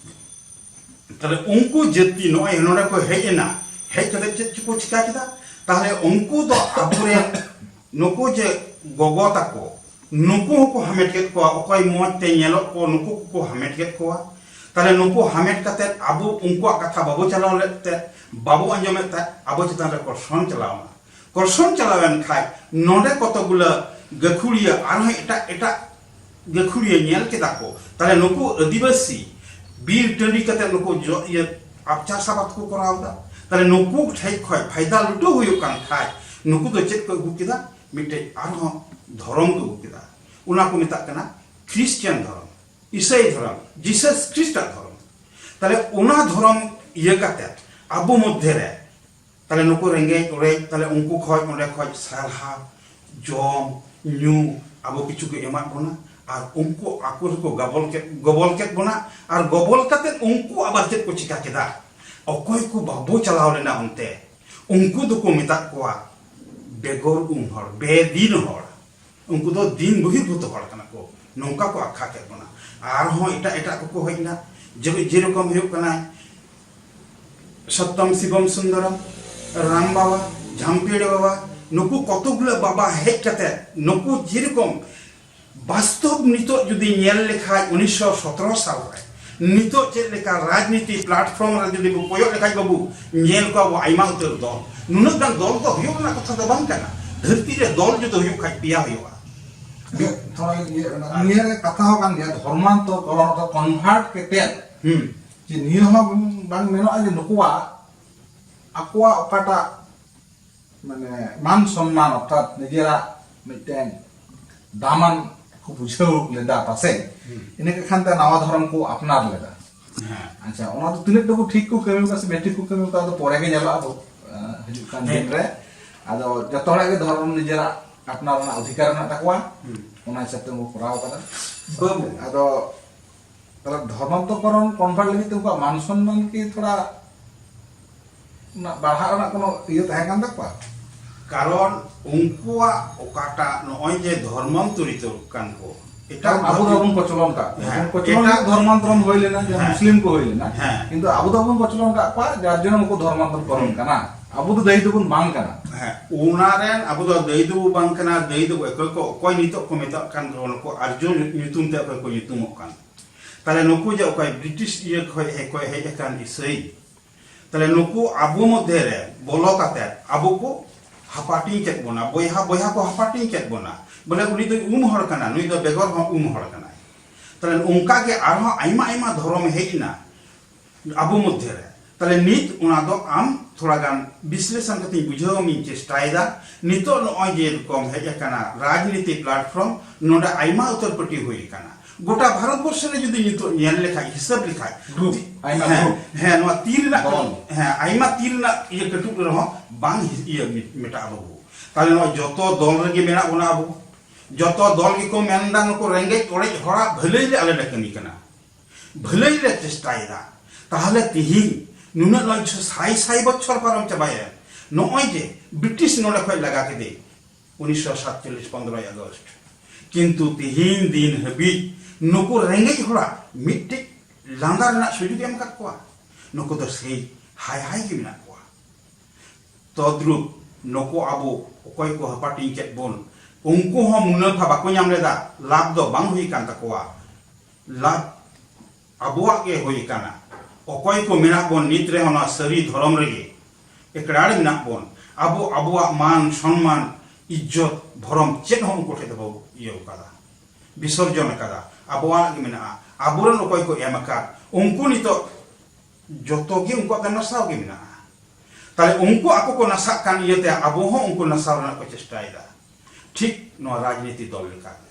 ᱛᱟᱦᱞᱮ ᱩᱱᱠᱩ ᱡᱟᱹᱛᱤ ᱱᱚᱜᱼᱚᱭ ᱱᱚᱰᱮ ᱠᱚ ᱦᱮᱡ ᱮᱱᱟ, ᱦᱮᱡ ᱠᱟᱛᱮ ᱪᱮᱫ ᱪᱚᱠᱚ ᱪᱤᱠᱟ ᱠᱮᱫᱟ? ᱛᱟᱦᱞᱮ ᱩᱱᱠᱩ ᱫᱚ ᱟᱵᱚᱨᱮᱱ ᱱᱩᱠᱩ ᱡᱮ ᱜᱚᱜᱚ ᱛᱟᱠᱚ, ᱱᱩᱠᱩ ᱦᱚᱸᱠᱚ ᱦᱟᱢᱮᱴ ᱠᱮᱫ ᱠᱚᱣᱟ, ᱚᱠᱚᱭ ᱢᱚᱡᱽ ᱛᱮ ᱧᱮᱞᱚᱜ ᱠᱚ, ᱱᱩᱠᱩ ᱠᱚᱠᱚ ᱦᱟᱢᱮᱴ ᱠᱮᱫ ᱠᱚᱣᱟ᱾ ᱛᱟᱦᱞᱮ ᱱᱩᱠᱩ ᱦᱟᱢᱮᱴ ᱠᱟᱛᱮ ᱟᱵᱚ ᱩᱱᱠᱩᱣᱟᱜ ᱠᱟᱛᱷᱟ ᱵᱟᱵᱚ ᱪᱟᱞᱟᱣ ᱞᱮᱫ ᱛᱮ, ᱵᱟᱵᱚ ᱟᱸᱡᱚᱢᱮᱫ ᱛᱮ, ᱟᱵᱚ ᱪᱮᱛᱟᱱ ᱨᱮ ᱠᱚᱨᱥᱚᱱ ᱪᱟᱞᱟᱣ ᱮᱱᱟ᱾ ᱠᱚᱨᱥᱚᱱ ᱪᱟᱞᱟᱣ ᱮᱱ ᱠᱷᱟᱡ, ᱱᱚᱰᱮ ᱠᱚᱛᱚ ᱜᱩᱞᱟᱹ ᱜᱟᱹᱠᱷᱩᱲᱤᱭᱟᱹ ᱟᱨᱦᱚᱸ ᱮᱴᱟᱜ ᱮᱴᱟᱜ ᱜᱟᱹᱠᱷᱩᱲᱤᱭᱟᱹ ᱧᱮᱞ ᱠᱮᱫᱟ ᱠᱚ, ᱛᱟᱦᱞᱮ ᱱᱩᱠᱩ ᱟᱹᱫᱤᱵᱟᱹᱥᱤ ᱵᱤᱨ ᱴᱟᱺᱰᱤ ᱠᱟᱛᱮ ᱱᱩᱠᱩ ᱡᱚ ᱤᱭᱟᱹ ᱟᱵ ᱪᱟᱥ ᱟᱵᱟᱫ ᱠᱚ ᱠᱚᱨᱟᱣ ᱮᱫᱟ᱾ ᱛᱟᱦᱞᱮ ᱱᱩᱠᱩ ᱴᱷᱮᱡ ᱠᱷᱚᱡ ᱯᱷᱟᱭᱫᱟ ᱞᱩᱴᱟᱹᱣ ᱦᱩᱭᱩᱜ ᱠᱟᱱ ᱠᱷᱟᱡ, ᱱᱩᱠᱩ ᱫᱚ ᱪᱮᱫ ᱠᱚ ᱟᱹᱜᱩ ᱠᱮᱫᱟ? ᱢᱤᱫᱴᱮᱡ ᱟᱨᱦᱚᱸ ᱫᱷᱚᱨᱚᱢ ᱠᱚ ᱟᱹᱜᱩ ᱠᱮᱫᱟ᱾ ᱚᱱᱟ ᱠᱚ ᱢᱮᱛᱟᱜ ᱠᱟᱱᱟ ᱠᱷᱨᱤᱥᱴᱤᱭᱟᱱ ᱫᱷᱚᱨᱚᱢ, ᱤᱥᱟᱹᱭ ᱫᱷᱚᱨᱚᱢ, ᱡᱤᱥᱟᱥ ᱠᱷᱨᱤᱥᱴᱟᱜ ᱫᱷᱚᱨᱚᱢ᱾ ᱛᱟᱦᱞᱮ ᱚᱱᱟ ᱫᱷᱚᱨᱚᱢ ᱤᱭᱟᱹ ᱠᱟᱛᱮ ᱟᱵᱚ ᱢᱚᱫᱽᱫᱷᱮ ᱨᱮ ᱛᱟᱦᱞᱮ ᱱᱩᱠᱩ ᱨᱮᱸᱜᱮᱡ ᱚᱨᱮᱡ, ᱛᱟᱦᱞᱮ ᱩᱱᱠᱩ ᱠᱷᱚᱡ, ᱚᱸᱰᱮ ᱠᱷᱚᱡ ᱥᱟᱨᱦᱟ, ᱡᱚᱢ, ᱧᱩ, ᱟᱵᱚ ᱠᱤᱪᱷᱩ ᱠᱚ ᱮᱢᱟᱫ ᱵᱚᱱᱟ, ᱟᱨ ᱩᱱᱠᱩ ᱟᱠᱚ ᱨᱮᱠᱚ ᱜᱟᱵᱚᱞ ᱠᱮᱫ, ᱜᱚᱵᱚᱞ ᱠᱮᱫ ᱵᱚᱱᱟ, ᱟᱨ ᱜᱚᱵᱚᱞ ᱠᱟᱛᱮ ᱩᱱᱠᱩ ᱟᱵᱟᱨ ᱪᱮᱫ ᱠᱚ ᱪᱤᱠᱟ ᱠᱮᱫᱟ? ᱚᱠᱚᱭ ᱠᱚ ᱵᱟᱵᱚ ᱪᱟᱞᱟᱣ ᱞᱮᱱᱟ ᱚᱱᱛᱮ, ᱩᱱᱠᱩ ᱫᱚᱠᱚ ᱢᱮᱛᱟᱜ ᱠᱚᱣᱟ ᱵᱮᱜᱚᱨ ᱩᱢ ᱦᱚᱲ, ᱵᱮᱫᱤᱱ ᱦᱚᱲ᱾ ᱩᱱᱠᱩ ᱫᱚ ᱫᱤᱱ ᱵᱚᱦᱤᱨᱵᱷᱩᱛ ᱦᱚᱲ ᱠᱟᱱᱟ ᱠᱚ, ᱱᱚᱝᱠᱟ ᱠᱚ ᱟᱠᱷᱟ ᱠᱮᱫ ᱵᱚᱱᱟ᱾ ᱟᱨᱦᱚᱸ ᱮᱴᱟᱜ ᱮᱴᱟᱜ ᱠᱚᱠᱚ ᱦᱮᱡ ᱮᱱᱟ, ᱡᱮ-, ᱡᱮᱨᱚᱠᱚᱢ ᱦᱩᱭᱩᱜ ᱠᱟᱱᱟ ᱥᱚᱛᱛᱚᱢ ᱥᱤᱵᱚᱢ ᱥᱩᱱᱫᱚᱨᱚᱢ, ᱨᱟᱢ ᱵᱟᱵᱟ, ᱡᱷᱟᱢᱯᱤᱲ ᱵᱟᱵᱟ, ᱱᱩᱠᱩ ᱠᱚᱛᱚᱠ ᱜᱩᱞᱟᱹ ᱵᱟᱵᱟ ᱦᱮᱡ ᱠᱟᱛᱮ ᱱᱩᱠᱩ ᱡᱮᱨᱚᱠᱚᱢ ᱵᱟᱥᱛᱚᱵ ᱱᱤᱛᱚᱜ ᱡᱩᱫᱤ ᱧᱮᱞ ᱞᱮᱠᱷᱟᱡ ᱩᱱᱤᱥᱥᱚ ᱥᱚᱛᱨᱚ ᱥᱟᱞ ᱨᱮ ᱱᱤᱛᱚᱜ ᱪᱮᱫ ᱞᱮᱠᱟ ᱨᱟᱡᱽᱱᱤᱛᱤ platform ᱨᱮ ᱡᱩᱫᱤ ᱵᱚ ᱠᱚᱭᱚᱜ ᱞᱮᱠᱷᱟᱡ ᱵᱟᱹᱵᱩ, ᱧᱮᱞ ᱠᱚᱣᱟ ᱵᱚ ᱟᱭᱢᱟ ᱩᱛᱟᱹᱨ ᱫᱚᱞ᱾ ᱱᱩᱱᱟᱹᱜ ᱜᱟᱱ ᱫᱚᱞ ᱫᱚ ᱦᱩᱭᱩᱜ ᱨᱮᱱᱟᱜ ᱠᱟᱛᱷᱟ ᱫᱚ ᱵᱟᱝ ᱠᱟᱱᱟ᱾ ᱫᱷᱟᱹᱨᱛᱤ ᱨᱮ ᱫᱚᱞ ᱡᱩᱫᱤ ᱦᱩᱭᱩᱜ ᱠᱷᱟᱡ ᱯᱮᱭᱟ ᱦᱩᱭᱩᱜᱼᱟ᱾ ᱛᱷᱚᱲᱟ ᱤᱭᱟᱹ ᱨᱮᱱᱟᱜ, ᱱᱤᱭᱟᱹ ᱨᱮ ᱠᱟᱛᱷᱟ ᱦᱚᱸ ᱠᱟᱱ ᱜᱮᱭᱟ, ᱫᱷᱚᱨᱢᱟᱱᱛᱚᱨ ᱠᱚᱨᱚᱱ ᱫᱚ convert ᱠᱟᱛᱮᱫ ᱦᱩᱸ᱾ ᱡᱮ ᱱᱤᱭᱟᱹ ᱦᱚᱸ ᱵᱟᱝ ᱢᱮᱱᱚᱜᱼᱟ ᱡᱮ ᱱᱩᱠᱩᱣᱟᱜ ᱟᱠᱚᱣᱟᱜ ᱚᱠᱟᱴᱟᱜ ᱢᱟᱱᱮ ᱢᱟᱱ ᱥᱚᱱᱢᱟᱱ ᱚᱨᱛᱷᱟᱛ ᱱᱤᱡᱮᱨᱟᱜ ᱢᱤᱫᱴᱮᱱ ᱫᱟᱢᱟᱱ ᱠᱚ ᱵᱩᱡᱷᱟᱹᱣ ᱞᱮᱫᱟ ᱯᱟᱥᱮᱡ, ᱦᱩᱸ᱾ ᱤᱱᱟᱹ ᱠᱷᱟᱱ ᱛᱮ ᱱᱟᱣᱟ ᱫᱷᱚᱨᱚᱢ ᱠᱚ ᱟᱯᱱᱟᱨ ᱞᱮᱫᱟ᱾ ᱦᱮᱸ᱾ ᱟᱪᱪᱷᱟ, ᱚᱱᱟ ᱫᱚ ᱛᱤᱱᱟᱹᱜ ᱴᱩᱠᱩ ᱴᱷᱤᱠ ᱠᱚ ᱠᱟᱹᱢᱤ ᱠᱟᱫᱟ ᱥᱮ ᱵᱮᱴᱷᱤᱠ ᱠᱚ ᱠᱟᱹᱢᱤ ᱠᱟᱫᱟ, ᱟᱫᱚ ᱯᱚᱨᱮ ᱜᱮ ᱧᱮᱞᱚᱜᱼᱟ ᱟᱵᱚ, ᱟᱸ, ᱦᱤᱡᱩᱜ ᱠᱟᱱ ᱦᱮᱸ᱾ ᱫᱤᱱ ᱨᱮ᱾ ᱟᱫᱚ ᱡᱚᱛᱚ ᱦᱚᱲᱟᱜ ᱜᱮ ᱫᱷᱚᱨᱚᱢ ᱱᱤᱡᱮᱨᱟᱜ ᱟᱯᱱᱟᱨ ᱨᱮᱱᱟᱜ ᱚᱫᱷᱤᱠᱟᱨ ᱢᱮᱱᱟᱜ ᱛᱟᱠᱚᱣᱟ, ᱦᱩᱸ᱾ ᱚᱱᱟ ᱦᱤᱥᱟᱹᱵ ᱛᱮ ᱩᱱᱠᱩ ᱠᱚᱨᱟᱣ ᱠᱟᱫᱟ᱾ ᱵᱟᱹᱵᱩ᱾ ᱟᱫᱚ ᱛᱟᱦᱞᱮ ᱫᱷᱚᱨᱢᱟᱱᱛᱚᱠᱚᱨᱚᱱ convert ᱞᱟᱹᱜᱤᱫ ᱛᱮ ᱩᱱᱠᱩᱣᱟᱜ ᱢᱟᱱ ᱥᱚᱱᱢᱟᱱ ᱠᱤ ᱛᱷᱚᱲᱟ ᱚᱱᱟ ᱵᱟᱲᱦᱟᱜ ᱨᱮᱱᱟᱜ ᱠᱳᱱᱳ ᱤᱭᱟᱹ ᱛᱟᱦᱮᱸ ᱠᱟᱱ ᱛᱟᱠᱚᱣᱟ? ᱠᱟᱨᱚᱱ ᱩᱱᱠᱩᱣᱟᱜ ᱚᱠᱟᱴᱟᱜ ᱱᱚᱜᱼᱚᱭ ᱡᱮ ᱫᱷᱚᱨᱢᱟᱱᱛᱚᱨᱤᱛᱚ ᱠᱟᱱ ᱠᱚ, ᱮᱴᱟᱜ ᱠᱟᱨᱚᱱ ᱟᱵᱚ ᱫᱚ ᱫᱷᱚᱨᱢ ᱵᱟᱵᱚᱱ ᱠᱚᱪᱚᱞᱚᱱ ᱠᱟᱜ ᱠᱚᱣᱟ᱾ ᱦᱮᱸ, ᱵᱚᱱ ᱠᱚᱪᱚᱞᱚᱱ ᱮᱴᱟᱜ ᱠᱟᱜ ᱫᱷᱚᱨᱢᱟᱱᱛᱚᱨᱚᱱ ᱦᱩᱭ ᱞᱮᱱᱟ, ᱡᱮᱢᱚᱱ ᱦᱮᱸ᱾ ᱢᱩᱥᱞᱤᱢ ᱠᱚ ᱦᱩᱭ ᱞᱮᱱᱟ, ᱦᱮᱸ᱾ ᱠᱤᱱᱛᱩ ᱟᱵᱚ ᱫᱚ ᱵᱟᱵᱚᱱ ᱠᱚᱪᱚᱞᱚᱱ ᱠᱟᱜ ᱠᱚᱣᱟ, ᱡᱟᱨ ᱡᱚᱱᱱᱚ ᱩᱱᱠᱩ ᱫᱷᱚᱨᱢᱟᱱᱛᱚᱨ ᱠᱚᱨᱚᱱ ᱦᱩᱸ᱾ ᱠᱟᱱᱟ᱾ ᱟᱵᱚ ᱫᱚ ᱫᱟᱹᱭᱤ ᱫᱚᱵᱚᱱ ᱵᱟᱝ ᱠᱟᱱᱟ᱾ ᱦᱮᱸ, ᱚᱱᱟ ᱨᱮᱱ ᱟᱵᱚ ᱫᱚ ᱫᱟᱹᱭᱤ ᱫᱚᱵᱚ ᱵᱟᱝ ᱠᱟᱱᱟ, ᱫᱟᱹᱭᱤ ᱫᱚ ᱚᱠᱚᱭ ᱠᱚ, ᱚᱠᱚᱭ ᱱᱤᱛᱚᱜ ᱠᱚ ᱢᱮᱛᱟᱜ ᱠᱟᱱ ᱠᱚ, ᱱᱩᱠᱩ ᱟᱨᱡᱚ ᱧᱩᱛᱩᱢ ᱛᱮ ᱚᱠᱚᱭ ᱠᱚ ᱧᱩᱛᱩᱢᱚᱜ ᱠᱟᱱ᱾ ᱛᱟᱦᱞᱮ ᱱᱩᱠᱩ ᱡᱮ ᱚᱠᱚᱭ ᱵᱨᱤᱴᱤᱥ ᱤᱭᱟᱹ ᱠᱷᱚᱡ ᱦᱮᱡ, ᱠᱷᱚᱡ ᱦᱮᱡ ᱟᱠᱟᱱ ᱤᱥᱟᱹᱭ, ᱛᱟᱦᱞᱮ ᱱᱩᱠᱩ ᱟᱵᱚ ᱢᱚᱫᱽᱫᱷᱮ ᱨᱮ ᱵᱚᱞᱚ ᱠᱟᱛᱮ ᱟᱵᱚ ᱠᱚ ᱦᱟᱯᱟᱴᱤᱧ ᱠᱮᱫ ᱵᱚᱱᱟ, ᱵᱚᱭᱦᱟ ᱵᱚᱭᱦᱟ ᱠᱚ ᱦᱟᱯᱟᱴᱤᱧ ᱠᱮᱫ ᱵᱚᱱᱟ᱾ ᱵᱚᱞᱮ ᱩᱱᱤ ᱫᱚ ᱩᱢ ᱦᱚᱲ ᱠᱟᱱᱟ, ᱱᱩᱭ ᱫᱚ ᱵᱮᱜᱚᱨ ᱦᱚᱸ ᱩᱢ ᱦᱚᱲ ᱠᱟᱱᱟᱭ᱾ ᱛᱟᱦᱞᱮ ᱚᱱᱠᱟ ᱜᱮ ᱟᱨᱦᱚᱸ ᱟᱭᱢᱟ ᱟᱭᱢᱟ ᱫᱷᱚᱨᱚᱢ ᱦᱮᱡ ᱮᱱᱟ ᱟᱵᱚ ᱢᱚᱫᱽᱫᱷᱮ ᱨᱮ᱾ ᱛᱟᱦᱞᱮ ᱱᱤᱛ ᱚᱱᱟ ᱫᱚ ᱟᱢ ᱛᱷᱚᱲᱟ ᱜᱟᱱ ᱵᱤᱥᱞᱮᱥᱚᱱ ᱠᱟᱛᱮᱧ ᱵᱩᱡᱷᱟᱹᱣ ᱟᱢᱤᱧ ᱪᱮᱥᱴᱟᱭᱮᱫᱟ᱾ ᱱᱤᱛᱚᱜ ᱱᱚᱜᱼᱚᱭ ᱡᱮ ᱨᱚᱠᱚᱢ ᱦᱮᱡ ᱟᱠᱟᱱᱟ ᱨᱟᱡᱽᱱᱤᱛᱤ ᱯᱞᱟᱴᱯᱷᱚᱨᱢ, ᱱᱚᱰᱮ ᱟᱭᱢᱟ ᱩᱛᱟᱹᱨ ᱯᱟᱹᱴᱤ ᱦᱩᱭ ᱟᱠᱟᱱᱟ ᱜᱚᱴᱟ ᱵᱷᱟᱨᱚᱛ ᱵᱚᱨᱥᱚ ᱨᱮ᱾ ᱡᱩᱫᱤ ᱱᱤᱛᱚᱜ ᱧᱮᱞ ᱞᱮᱠᱷᱟᱡ, ᱦᱤᱥᱟᱹᱵ ᱞᱮᱠᱷᱟᱡ, ᱜᱨᱩᱯ, ᱟᱭᱢᱟ ᱦᱮᱸ, ᱜᱨᱩᱯ᱾ ᱦᱮᱸ, ᱱᱚᱣᱟ ᱛᱤ ᱨᱮᱱᱟᱜ ᱫᱚᱞ᱾ ᱦᱮᱸ, ᱟᱭᱢᱟ ᱛᱤ ᱨᱮᱱᱟᱜ ᱤᱭᱟᱹ ᱠᱟᱹᱴᱩᱵ ᱨᱮᱦᱚᱸ ᱵᱟᱝ ᱤᱭᱟᱹ ᱢᱮᱴᱟᱜᱼᱟ ᱵᱟᱹᱵᱩ᱾ ᱛᱟᱦᱞᱮ ᱱᱚᱣᱟ ᱡᱚᱛᱚ ᱫᱚᱞ ᱨᱮᱜᱮ ᱢᱮᱱᱟᱜ ᱵᱚᱱᱟ ᱟᱵᱚ᱾ ᱡᱚᱛᱚ ᱫᱚᱞ ᱜᱮᱠᱚ ᱢᱮᱱᱫᱟ ᱱᱩᱠᱩ ᱨᱮᱸᱜᱮᱡ ᱚᱨᱮᱡ ᱦᱚᱲᱟᱜ ᱵᱷᱟᱹᱞᱟᱹᱭ ᱞᱮ ᱟᱞᱮ ᱞᱮ ᱠᱟᱹᱢᱤ ᱠᱟᱱᱟ, ᱵᱷᱟᱹᱞᱟᱹᱭ ᱞᱮ ᱪᱮᱥᱴᱟᱭᱮᱫᱟ᱾ ᱛᱟᱦᱞᱮ ᱛᱤᱦᱤᱧ ᱱᱩᱱᱟᱹᱜ ᱱᱚᱭ ᱥᱟᱭ ᱥᱟᱭ ᱵᱚᱪᱷᱚᱨ ᱯᱟᱨᱚᱢ ᱪᱟᱵᱟᱭᱮᱱ, ᱱᱚᱜᱼᱚᱭ ᱡᱮ ᱵᱨᱤᱴᱤᱥ ᱱᱚᱰᱮ ᱠᱷᱚᱡ ᱞᱟᱜᱟ ᱠᱮᱫᱮ ᱩᱱᱤᱥᱥᱚ ᱥᱟᱛᱪᱚᱞᱞᱤᱥ ᱯᱚᱱᱫᱽᱨᱚᱭ ᱟᱜᱚᱥᱴ, ᱠᱤᱱᱛᱩ ᱛᱤᱦᱤᱧ ᱫᱤᱱ ᱦᱟᱹᱵᱤᱡ ᱱᱩᱠᱩ ᱨᱮᱸᱜᱮᱡ ᱦᱚᱲᱟᱜ ᱢᱤᱫᱴᱤᱡ ᱞᱟᱸᱫᱟ ᱨᱮᱱᱟᱜ ᱥᱩᱡᱳᱜᱽ ᱮᱢ ᱟᱠᱟᱫ ᱠᱚᱣᱟ? ᱱᱩᱠᱩ ᱫᱚ ᱥᱮᱭ ᱦᱟᱭ ᱦᱟᱭ ᱜᱮ ᱢᱮᱱᱟᱜ ᱠᱚᱣᱟ᱾ ᱛᱚᱫᱨᱩᱯ ᱱᱩᱠᱩ ᱟᱵᱚ ᱚᱠᱚᱭ ᱠᱚ ᱦᱟᱹᱯᱟᱹᱴᱤᱧ ᱠᱮᱫ ᱵᱚᱱ, ᱩᱱᱠᱩ ᱦᱚᱸ ᱢᱩᱱᱟᱹᱯᱷᱟ ᱵᱟᱠᱚ ᱧᱟᱢ ᱞᱮᱫᱟ, ᱞᱟᱵᱷ ᱫᱚ ᱵᱟᱝ ᱦᱩᱭ ᱠᱟᱱ ᱛᱟᱠᱚᱣᱟ᱾ ᱞᱟᱵᱷ ᱟᱵᱚᱣᱟᱜ ᱜᱮ ᱦᱩᱭ ᱠᱟᱱᱟ᱾ ᱚᱠᱚᱭ ᱠᱚ ᱢᱮᱱᱟᱜ ᱵᱚᱱ ᱱᱤᱛ ᱨᱮᱦᱚᱸ ᱱᱚᱣᱟ ᱥᱟᱹᱨᱤ ᱫᱷᱚᱨᱚᱢ ᱨᱮᱜᱮ ᱮᱠᱲᱟ ᱨᱮ ᱢᱮᱱᱟᱜ ᱵᱚᱱ, ᱟᱵᱚ ᱟᱵᱚᱣᱟᱜ ᱢᱟᱱ ᱥᱚᱱᱢᱟᱱ ᱤᱡᱽᱡᱚᱛ ᱵᱷᱚᱨᱚᱢ ᱪᱮᱫ ᱦᱚᱸ ᱩᱱᱠᱩ ᱴᱷᱮᱡ ᱫᱚ ᱵᱟᱵᱚ ᱤᱭᱟᱹ ᱟᱠᱟᱫᱟ, ᱵᱤᱥᱚᱨᱡᱚᱱ ᱟᱠᱟᱫᱟ᱾ ᱟᱵᱚᱣᱟᱜ ᱜᱮ ᱢᱮᱱᱟᱜᱼᱟ᱾ ᱟᱵᱚᱨᱮᱱ ᱚᱠᱚᱭ ᱠᱚ ᱮᱢ ᱟᱠᱟᱫ, ᱩᱱᱠᱩ ᱱᱤᱛᱚᱜ ᱡᱚᱛᱚ ᱜᱮ ᱩᱱᱠᱩᱣᱟᱜ ᱫᱚ ᱱᱟᱥᱟᱣ ᱜᱮ ᱢᱮᱱᱟᱜᱼᱟ᱾ ᱛᱟᱦᱞᱮ ᱩᱱᱠᱩ ᱟᱠᱚ ᱠᱚ ᱱᱟᱥᱟᱜ ᱠᱟᱱ ᱤᱭᱟᱹᱛᱮ ᱟᱵᱚ ᱦᱚᱸ ᱩᱱᱠᱩ ᱱᱟᱥᱟᱣ ᱨᱮᱱᱟᱜ ᱠᱚ ᱪᱮᱥᱴᱟᱭᱮᱫᱟ, ᱴᱷᱤᱠ ᱱᱚᱣᱟ ᱨᱟᱡᱽᱱᱤᱛᱤ ᱫᱚᱞ ᱞᱮᱠᱟᱜᱮ᱾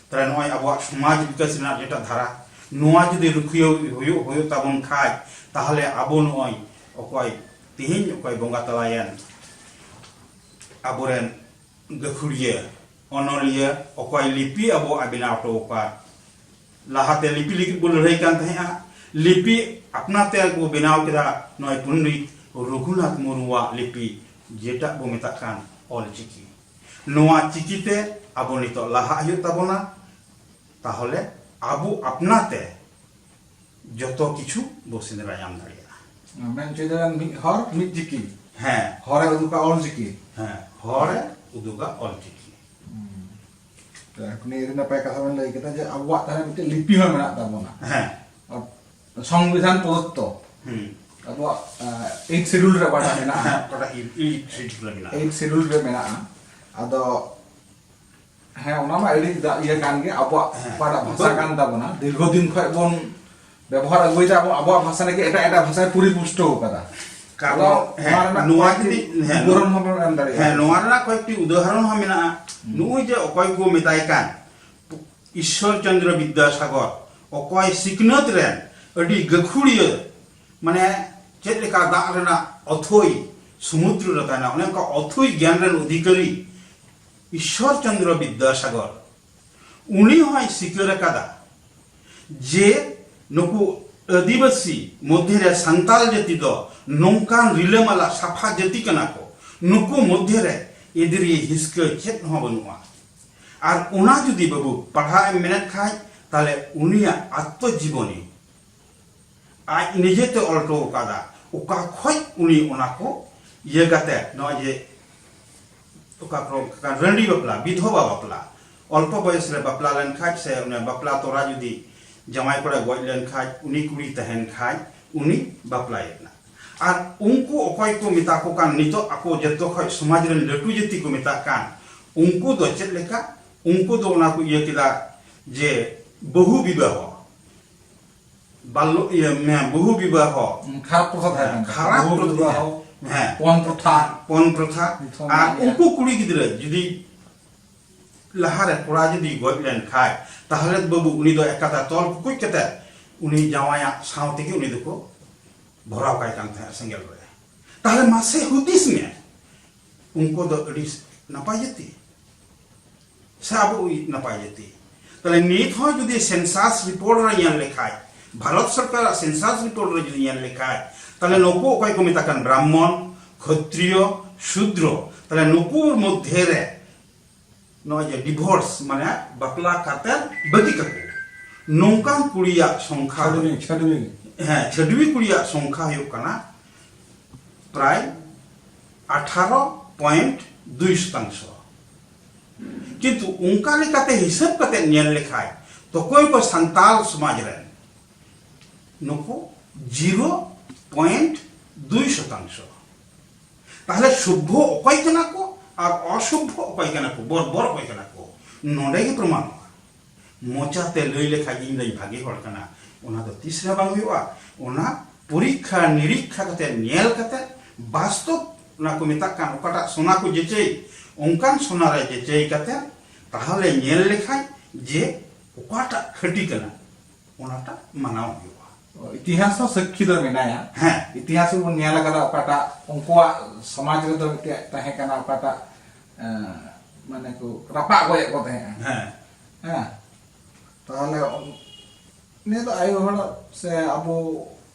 ᱛᱟᱦᱞᱮ ᱱᱚᱜᱼᱚᱭ ᱟᱵᱚᱣᱟᱜ ᱥᱚᱢᱟᱡᱽ ᱵᱤᱠᱟᱥ ᱨᱮᱱᱟᱜ ᱡᱮᱴᱟ ᱫᱷᱟᱨᱟ, ᱱᱚᱣᱟ ᱡᱩᱫᱤ ᱨᱩᱠᱷᱤᱭᱟᱹ ᱦᱩᱭᱩᱜ ᱦᱩᱭᱩᱜ ᱛᱟᱵᱚᱱ ᱠᱷᱟᱡ, ᱛᱟᱦᱞᱮ ᱟᱵᱚ ᱱᱚᱜᱼᱚᱭ ᱚᱠᱚᱭ ᱛᱤᱦᱤᱧ ᱚᱠᱚᱭ ᱵᱚᱸᱜᱟ ᱛᱟᱞᱟᱭᱮᱱ ᱟᱵᱚᱨᱮᱱ ᱜᱟᱹᱠᱷᱩᱲᱤᱭᱟᱹ, ᱚᱱᱚᱞᱤᱭᱟᱹ, ᱚᱠᱚᱭ ᱞᱤᱯᱤ ᱟᱵᱚᱣᱟᱜ ᱵᱮᱱᱟᱣ ᱦᱚᱴᱚ ᱟᱠᱟᱫ, ᱞᱟᱦᱟᱛᱮ ᱞᱤᱯᱤ ᱞᱟᱹᱜᱤᱫ ᱵᱚᱱ ᱞᱟᱹᱲᱦᱟᱹᱭ ᱠᱟᱱ ᱛᱟᱦᱮᱸᱜᱼᱟ, ᱞᱤᱯᱤ ᱟᱯᱱᱟᱨ ᱛᱮ ᱠᱚ ᱵᱮᱱᱟᱣ ᱠᱮᱫᱟ ᱱᱚᱜᱼᱚᱭ ᱯᱚᱱᱰᱤᱛ ᱨᱚᱜᱷᱩᱱᱟᱛᱷ ᱢᱩᱨᱢᱩᱣᱟᱜ ᱞᱤᱯᱤ, ᱡᱮᱴᱟ ᱵᱚ ᱢᱮᱛᱟᱜ ᱠᱟᱱ ᱚᱞ ᱪᱤᱠᱤ᱾ ᱱᱚᱣᱟ ᱪᱤᱠᱤ ᱛᱮ ᱟᱵᱚ ᱱᱤᱛᱚᱜ ᱞᱟᱦᱟᱜ ᱦᱩᱭᱩᱜ ᱛᱟᱵᱚᱱᱟ, ᱛᱟᱦᱚᱞᱮ ᱟᱵᱚ ᱟᱯᱱᱟᱨ ᱛᱮ ᱡᱚᱛᱚ ᱠᱤᱪᱷᱩ ᱵᱚ ᱥᱮᱸᱫᱽᱨᱟ ᱧᱟᱢ ᱫᱟᱲᱮᱭᱟᱜᱼᱟ᱾ ᱢᱮᱱ ᱦᱚᱪᱚᱭ ᱫᱟᱵᱮᱱ ᱢᱤᱫ ᱦᱚᱨ ᱢᱤᱫ ᱪᱤᱠᱤ, ᱦᱮᱸ, ᱦᱚᱨᱮ ᱩᱫᱩᱜᱟ ᱚᱞ ᱪᱤᱠᱤ᱾ ᱦᱮᱸ, ᱦᱚᱨᱮ ᱩᱫᱩᱜᱟ ᱚᱞ ᱪᱤᱠᱤ᱾ ᱛᱚ ᱩᱱᱤ ᱟᱹᱰᱤ ᱱᱟᱯᱟᱭ ᱠᱟᱛᱷᱟ ᱵᱮᱱ ᱞᱟᱹᱭ ᱠᱮᱫᱟ ᱡᱮ ᱟᱵᱚᱣᱟᱜ ᱛᱟᱦᱞᱮ ᱢᱤᱫᱴᱮᱱ ᱞᱤᱯᱤ ᱦᱚᱸ ᱢᱮᱱᱟᱜ ᱛᱟᱵᱚᱱᱟ᱾ ᱦᱮᱸ, ᱥᱚᱝᱵᱤᱫᱷᱟᱱ ᱯᱨᱚᱫᱚᱛᱛᱚ ᱦᱩᱸ, ᱟᱵᱚᱣᱟᱜ ᱮᱭᱤᱴ ᱥᱤᱰᱩᱞ ᱨᱮ ᱚᱠᱟᱴᱟᱜ ᱢᱮᱱᱟᱜᱼᱟ, ᱦᱮᱸ, ᱚᱠᱟᱴᱟᱜ ᱤ- ᱤ- ᱥᱤᱰᱩᱞ ᱨᱮ ᱢᱮᱱᱟᱜᱼᱟ᱾ ᱮᱭᱤᱴ ᱥᱤᱰᱩᱞ ᱨᱮ ᱢᱮᱱᱟᱜᱼᱟ᱾ ᱟᱫᱚ ᱦᱮᱸ, ᱚᱱᱟ ᱢᱟ ᱟᱹᱰᱤ ᱫᱟ-, ᱤᱭᱟᱹ ᱠᱟᱱ ᱜᱮ, ᱟᱵᱚᱣᱟᱜ ᱦᱮᱸ᱾ ᱚᱠᱟᱴᱟᱜ ᱵᱷᱟᱥᱟ ᱵᱟᱹᱵᱩ᱾ ᱠᱟᱱ ᱛᱟᱵᱚᱱᱟ, ᱫᱤᱨᱜᱷᱚ ᱫᱤᱱ ᱠᱷᱚᱱ ᱵᱚᱱ ᱵᱮᱵᱚᱦᱟᱨ ᱟᱹᱜᱩᱭᱮᱫᱟ, ᱟᱵᱚ, ᱟᱵᱚᱣᱟᱜ ᱵᱷᱟᱥᱟ ᱨᱮᱜᱮ ᱮᱴᱟᱜ ᱮᱴᱟᱜ ᱵᱷᱟᱥᱟᱭ ᱯᱚᱨᱤᱯᱩᱥᱴᱚ ᱟᱠᱟᱫᱟ᱾ ᱠᱟᱨᱚᱱ, ᱟᱫᱚ ᱦᱮᱸ, ᱱᱚᱣᱟ ᱨᱮᱱᱟᱜ ᱱᱚᱣᱟ ᱠᱚᱭᱮᱠᱴᱤ ᱡᱩᱫᱤ ᱦᱮᱸ, ᱵᱤᱵᱚᱨᱚᱱ ᱦᱚᱸ ᱵᱚᱱ ᱮᱢ ᱫᱟᱲᱮᱭᱟᱜᱼᱟ᱾ ᱦᱮᱸ, ᱱᱚᱣᱟ ᱨᱮᱱᱟᱜ ᱠᱚᱭᱮᱠᱴᱤ ᱩᱫᱟᱦᱚᱨᱚᱱ ᱦᱚᱸ ᱢᱮᱱᱟᱜᱼᱟ᱾ ᱦᱩᱸ᱾ ᱱᱩᱜᱼᱩᱭ ᱡᱮ ᱚᱠᱚᱭ ᱠᱚ ᱢᱮᱛᱟᱭ ᱠᱟᱱ, ᱤᱥᱥᱚᱨ ᱪᱚᱱᱫᱨᱚ ᱵᱤᱫᱽᱫᱟᱥᱟᱜᱚᱨ, ᱚᱠᱚᱭ ᱥᱤᱠᱷᱱᱟᱹᱛ ᱨᱮᱱ ᱟᱹᱰᱤ ᱜᱟᱹᱠᱷᱩᱲᱤᱭᱟᱹ, ᱢᱟᱱᱮ ᱪᱮᱫ ᱞᱮᱠᱟ ᱫᱟᱜ ᱨᱮᱱᱟᱜ ᱚᱛᱷᱚᱭ ᱥᱚᱢᱩᱫᱨᱚ ᱨᱮ ᱛᱟᱦᱮᱱᱟ, ᱚᱱᱮ ᱚᱱᱠᱟ ᱚᱛᱷᱚᱭ ᱜᱮᱭᱟᱱ ᱨᱮᱱ ᱚᱫᱷᱤᱠᱟᱨᱤ ᱤᱥᱥᱚᱨ ᱪᱚᱱᱫᱨᱚ ᱵᱤᱫᱽᱫᱟᱥᱟᱜᱚᱨ, ᱩᱱᱤ ᱦᱚᱸᱭ ᱥᱤᱠᱟᱹᱨ ᱟᱠᱟᱫᱟ ᱡᱮ ᱱᱩᱠᱩ ᱟᱹᱫᱤᱵᱟᱹᱥᱤ ᱢᱚᱫᱽᱫᱷᱮ ᱨᱮ ᱥᱟᱱᱛᱟᱞ ᱡᱟᱹᱛᱤ ᱫᱚ ᱱᱚᱝᱠᱟᱱ ᱨᱤᱞᱟᱹᱢᱟᱞᱟ ᱥᱟᱯᱷᱟ ᱡᱟᱹᱛᱤ ᱠᱟᱱᱟ ᱠᱚ, ᱱᱩᱠᱩ ᱢᱚᱫᱽᱫᱷᱮ ᱨᱮ ᱮᱫᱽᱨᱤ ᱦᱤᱥᱠᱟᱹ ᱪᱮᱫ ᱦᱚᱸ ᱵᱟᱹᱱᱩᱜᱼᱟ᱾ ᱟᱨ ᱚᱱᱟ ᱡᱩᱫᱤ ᱵᱟᱹᱵᱩ ᱯᱟᱲᱦᱟᱣ ᱮᱢ ᱢᱮᱱᱮᱫ ᱠᱷᱟᱡ, ᱛᱟᱦᱞᱮ ᱩᱱᱤᱭᱟᱜ ᱟᱛᱛᱚ ᱡᱤᱵᱚᱱᱤ ᱟᱡ ᱱᱤᱡᱮᱛᱮ ᱚᱞ ᱦᱚᱴᱚ ᱟᱠᱟᱫᱟ, ᱚᱠᱟ ᱠᱷᱚᱡ ᱩᱱᱤ ᱚᱱᱟ ᱠᱚ ᱤᱭᱟᱹ ᱠᱟᱛᱮ, ᱱᱚᱜᱼᱚᱭ ᱡᱮ ᱚᱠᱟ ᱠᱚ ᱨᱟᱺᱰᱤ ᱵᱟᱯᱞᱟ, ᱵᱤᱫᱷᱚᱵᱟ ᱵᱟᱯᱞᱟ, ᱚᱞᱯᱚ ᱵᱚᱭᱚᱥ ᱨᱮ ᱵᱟᱯᱞᱟ ᱞᱮᱱᱠᱷᱟᱡ ᱥᱮ ᱚᱱᱮ ᱵᱟᱯᱞᱟ ᱛᱚᱨᱟ ᱡᱩᱫᱤ ᱡᱟᱶᱟᱭ ᱠᱚᱲᱟ ᱜᱚᱡ ᱞᱮᱱᱠᱷᱟᱡ, ᱩᱱᱤ ᱠᱩᱲᱤ ᱛᱟᱦᱮᱱ ᱠᱷᱟᱡ ᱩᱱᱤ ᱵᱟᱯᱞᱟᱭᱮ ᱠᱟᱱᱟ᱾ ᱟᱨ ᱩᱱᱠᱩ ᱚᱠᱚᱭ ᱠᱚ ᱢᱮᱛᱟ ᱠᱚ ᱠᱟᱱ, ᱱᱤᱛᱚᱜ ᱟᱠᱚ ᱡᱚᱛᱚ ᱠᱷᱚᱡ ᱥᱚᱢᱟᱡᱽ ᱨᱮᱱ ᱞᱟᱹᱴᱩ ᱡᱟᱹᱛᱤ ᱠᱚ ᱢᱮᱛᱟᱜ ᱠᱟᱱ, ᱩᱱᱠᱩ ᱫᱚ ᱪᱮᱫ ᱞᱮᱠᱟ? ᱩᱱᱠᱩ ᱫᱚ ᱚᱱᱟ ᱠᱚ ᱤᱭᱟᱹ ᱠᱮᱫᱟ ᱡᱮ ᱵᱟᱹᱦᱩ ᱵᱤᱵᱟᱦᱚ, ᱵᱟᱞᱞᱚ, ᱤᱭᱟᱹ, ᱦᱮᱸ, ᱵᱟᱹᱦᱩ ᱵᱤᱵᱟᱦᱚ᱾ ᱦᱩᱸ, ᱠᱷᱟᱨᱟᱯ ᱯᱨᱚᱛᱷᱟ ᱛᱟᱦᱮᱸ ᱠᱟᱱ ᱛᱟᱠᱚᱣᱟ᱾ ᱠᱷᱟᱨᱟᱯ ᱵᱟᱹᱦᱩ ᱯᱨᱚᱛᱷᱟ᱾ ᱵᱤᱵᱟᱦᱚ, ᱦᱮᱸ᱾ ᱯᱚᱱ ᱯᱨᱚᱛᱷᱟ᱾ ᱯᱚᱱ ᱯᱨᱚᱛᱷᱟ᱾ ᱱᱤᱛᱚᱝ ᱟᱨ ᱜᱮ᱾ ᱩᱱᱠᱩ ᱠᱩᱲᱤ ᱜᱤᱫᱽᱨᱟᱹ ᱡᱩᱫᱤ ᱞᱟᱦᱟᱨᱮ ᱠᱚᱲᱟ ᱡᱩᱫᱤ ᱜᱚᱡ ᱞᱮᱱ ᱠᱷᱟᱡ, ᱛᱟᱦᱞᱮ ᱵᱟᱹᱵᱩ ᱩᱱᱤ ᱫᱚ ᱮᱠᱟᱛᱟ ᱛᱚᱞ ᱠᱩᱠᱩᱡ ᱠᱟᱛᱮ ᱩᱱᱤ ᱡᱟᱶᱟᱭᱟᱜ ᱥᱟᱶ ᱛᱮᱜᱮ ᱩᱱᱤ ᱫᱚᱠᱚ ᱵᱷᱚᱨᱟᱣ ᱠᱟᱭ ᱠᱟᱱ ᱛᱟᱦᱮᱸᱫ ᱥᱮᱸᱜᱮᱞ ᱨᱮ᱾ ᱛᱟᱦᱞᱮ ᱢᱟᱥᱮ ᱦᱩᱫᱤᱥ ᱢᱮ, ᱩᱱᱠᱩ ᱫᱚ ᱟᱹᱰᱤ ᱱᱟᱯᱟᱭ ᱡᱟᱹᱛᱤ ᱥᱮ ᱟᱵᱚ ᱱᱟᱯᱟᱭ ᱡᱟᱹᱛᱤ? ᱛᱟᱦᱞᱮ ᱱᱤᱛ ᱦᱚᱸ ᱡᱩᱫᱤ census report ᱨᱮ ᱧᱮᱞ ᱞᱮᱠᱷᱟᱡ, ᱵᱷᱟᱨᱚᱛ ᱥᱚᱨᱠᱟᱨᱟᱜ census report ᱨᱮ ᱡᱩᱫᱤ ᱧᱮᱞ ᱞᱮᱠᱷᱟᱡ, ᱛᱟᱦᱞᱮ ᱱᱩᱠᱩ ᱚᱠᱚᱭ ᱠᱚ ᱢᱮᱛᱟ ᱠᱟᱱ ᱵᱨᱟᱦᱢᱚᱱ, ᱠᱷᱚᱛᱨᱤᱭᱚ, ᱥᱩᱫᱨᱚ, ᱛᱟᱦᱞᱮ ᱱᱩᱠᱩ ᱢᱚᱫᱽᱫᱷᱮ ᱨᱮ ᱱᱚᱜᱼᱚᱭ ᱡᱮ divorce, ᱢᱟᱱᱮ ᱵᱟᱯᱞᱟ ᱠᱟᱛᱮ ᱵᱟᱹᱜᱤ ᱠᱟᱠᱚ, ᱱᱚᱝᱠᱟᱱ ᱠᱩᱲᱤᱭᱟᱜ ᱥᱚᱝᱠᱷᱟ, ᱪᱷᱟᱹᱰᱣᱤ, ᱪᱷᱟᱹᱰᱣᱤ᱾ ᱦᱮᱸ, ᱪᱷᱟᱹᱰᱣᱤ ᱠᱩᱲᱤᱭᱟᱜ ᱥᱚᱝᱠᱷᱟ ᱦᱩᱭᱩᱜ ᱠᱟᱱᱟ ᱯᱨᱟᱭ ᱟᱴᱷᱟᱨᱚ point ᱫᱩᱭ ᱥᱚᱛᱟᱝᱥᱚ᱾ ᱠᱤᱱᱛᱩ ᱚᱱᱠᱟ ᱞᱮᱠᱟᱛᱮ ᱦᱤᱥᱟᱹᱵ ᱠᱟᱛᱮ ᱧᱮᱞ ᱞᱮᱠᱷᱟᱡ, ᱛᱚᱠᱚᱭ ᱠᱚ ᱥᱟᱱᱛᱟᱞ ᱥᱚᱢᱟᱡᱽ ᱨᱮᱱ, ᱱᱩᱠᱩ ᱡᱤᱨᱳ ᱯᱚᱭᱮᱱᱴ ᱫᱩᱭ ᱥᱚᱛᱟᱝᱥᱚ᱾ ᱛᱟᱦᱞᱮ ᱥᱩᱵᱷᱚ ᱚᱠᱚᱭ ᱠᱟᱱᱟ ᱠᱚ ᱟᱨ ᱚᱥᱩᱵᱷᱚ ᱚᱠᱚᱭ ᱠᱟᱱᱟ ᱠᱚ, ᱵᱚᱨᱵᱚᱨ ᱚᱠᱚᱭ ᱠᱟᱱᱟ ᱠᱚ? ᱱᱚᱰᱮ ᱜᱮ ᱯᱨᱚᱢᱟᱱᱚᱜᱼᱟ᱾ ᱢᱚᱪᱟᱛᱮ ᱞᱟᱹᱭ ᱞᱮᱠᱷᱟᱡ ᱤᱧ ᱫᱚᱧ ᱵᱷᱟᱜᱮ ᱦᱚᱲ ᱠᱟᱱᱟ, ᱚᱱᱟ ᱫᱚ ᱛᱤᱥ ᱨᱮᱦᱚᱸ ᱵᱟᱝ ᱦᱩᱭᱩᱜᱼᱟ᱾ ᱚᱱᱟ ᱯᱚᱨᱤᱠᱠᱷᱟ ᱱᱤᱨᱤᱠᱠᱷᱟ ᱠᱟᱛᱮ, ᱧᱮᱞ ᱠᱟᱛᱮ, ᱵᱟᱥᱛᱚᱵ ᱚᱱᱟ ᱠᱚ ᱢᱮᱛᱟᱜ ᱠᱟᱱ ᱚᱠᱟᱴᱟᱜ ᱥᱚᱱᱟ ᱠᱚ ᱡᱮᱪᱮᱭ, ᱚᱱᱠᱟᱱ ᱥᱚᱱᱟ ᱨᱮ ᱡᱮᱪᱮᱭ ᱠᱟᱛᱮ ᱛᱟᱦᱚᱞᱮ ᱧᱮᱞ ᱞᱮᱠᱷᱟᱡ ᱡᱮ ᱚᱠᱟᱴᱟᱜ ᱠᱷᱟᱹᱴᱤ ᱠᱟᱱᱟ, ᱚᱱᱟᱴᱟᱜ ᱢᱟᱱᱟᱣ ᱦᱩᱭᱩᱜᱼᱟ᱾ ᱤᱛᱤᱦᱟᱥ ᱦᱚᱸ ᱥᱟᱹᱠᱷᱤ ᱫᱚ ᱢᱮᱱᱟᱭᱟ᱾ ᱦᱮᱸ᱾ ᱤᱛᱤᱦᱟᱥ ᱨᱮᱵᱚᱱ ᱧᱮᱞ ᱟᱠᱟᱫᱟ, ᱚᱠᱟᱴᱟᱜ ᱩᱱᱠᱩᱣᱟᱜ ᱥᱚᱢᱟᱡᱽ ᱨᱮᱫᱚ ᱢᱤᱫᱴᱮᱡ ᱛᱟᱦᱮᱸ ᱠᱟᱱᱟ, ᱚᱠᱟᱴᱟᱜ, ᱮᱸ, ᱢᱟᱱᱮ ᱠᱚ ᱨᱟᱯᱟᱜ ᱜᱚᱡᱮᱫ ᱠᱚ ᱛᱟᱦᱮᱸᱜᱼᱟ᱾ ᱦᱮᱸ᱾ ᱦᱮᱸ᱾ ᱛᱟᱦᱚᱞᱮ ᱩᱱ-, ᱱᱤᱭᱟᱹ ᱫᱚ ᱟᱭᱳ ᱦᱚᱲ ᱥᱮ ᱟᱵᱚ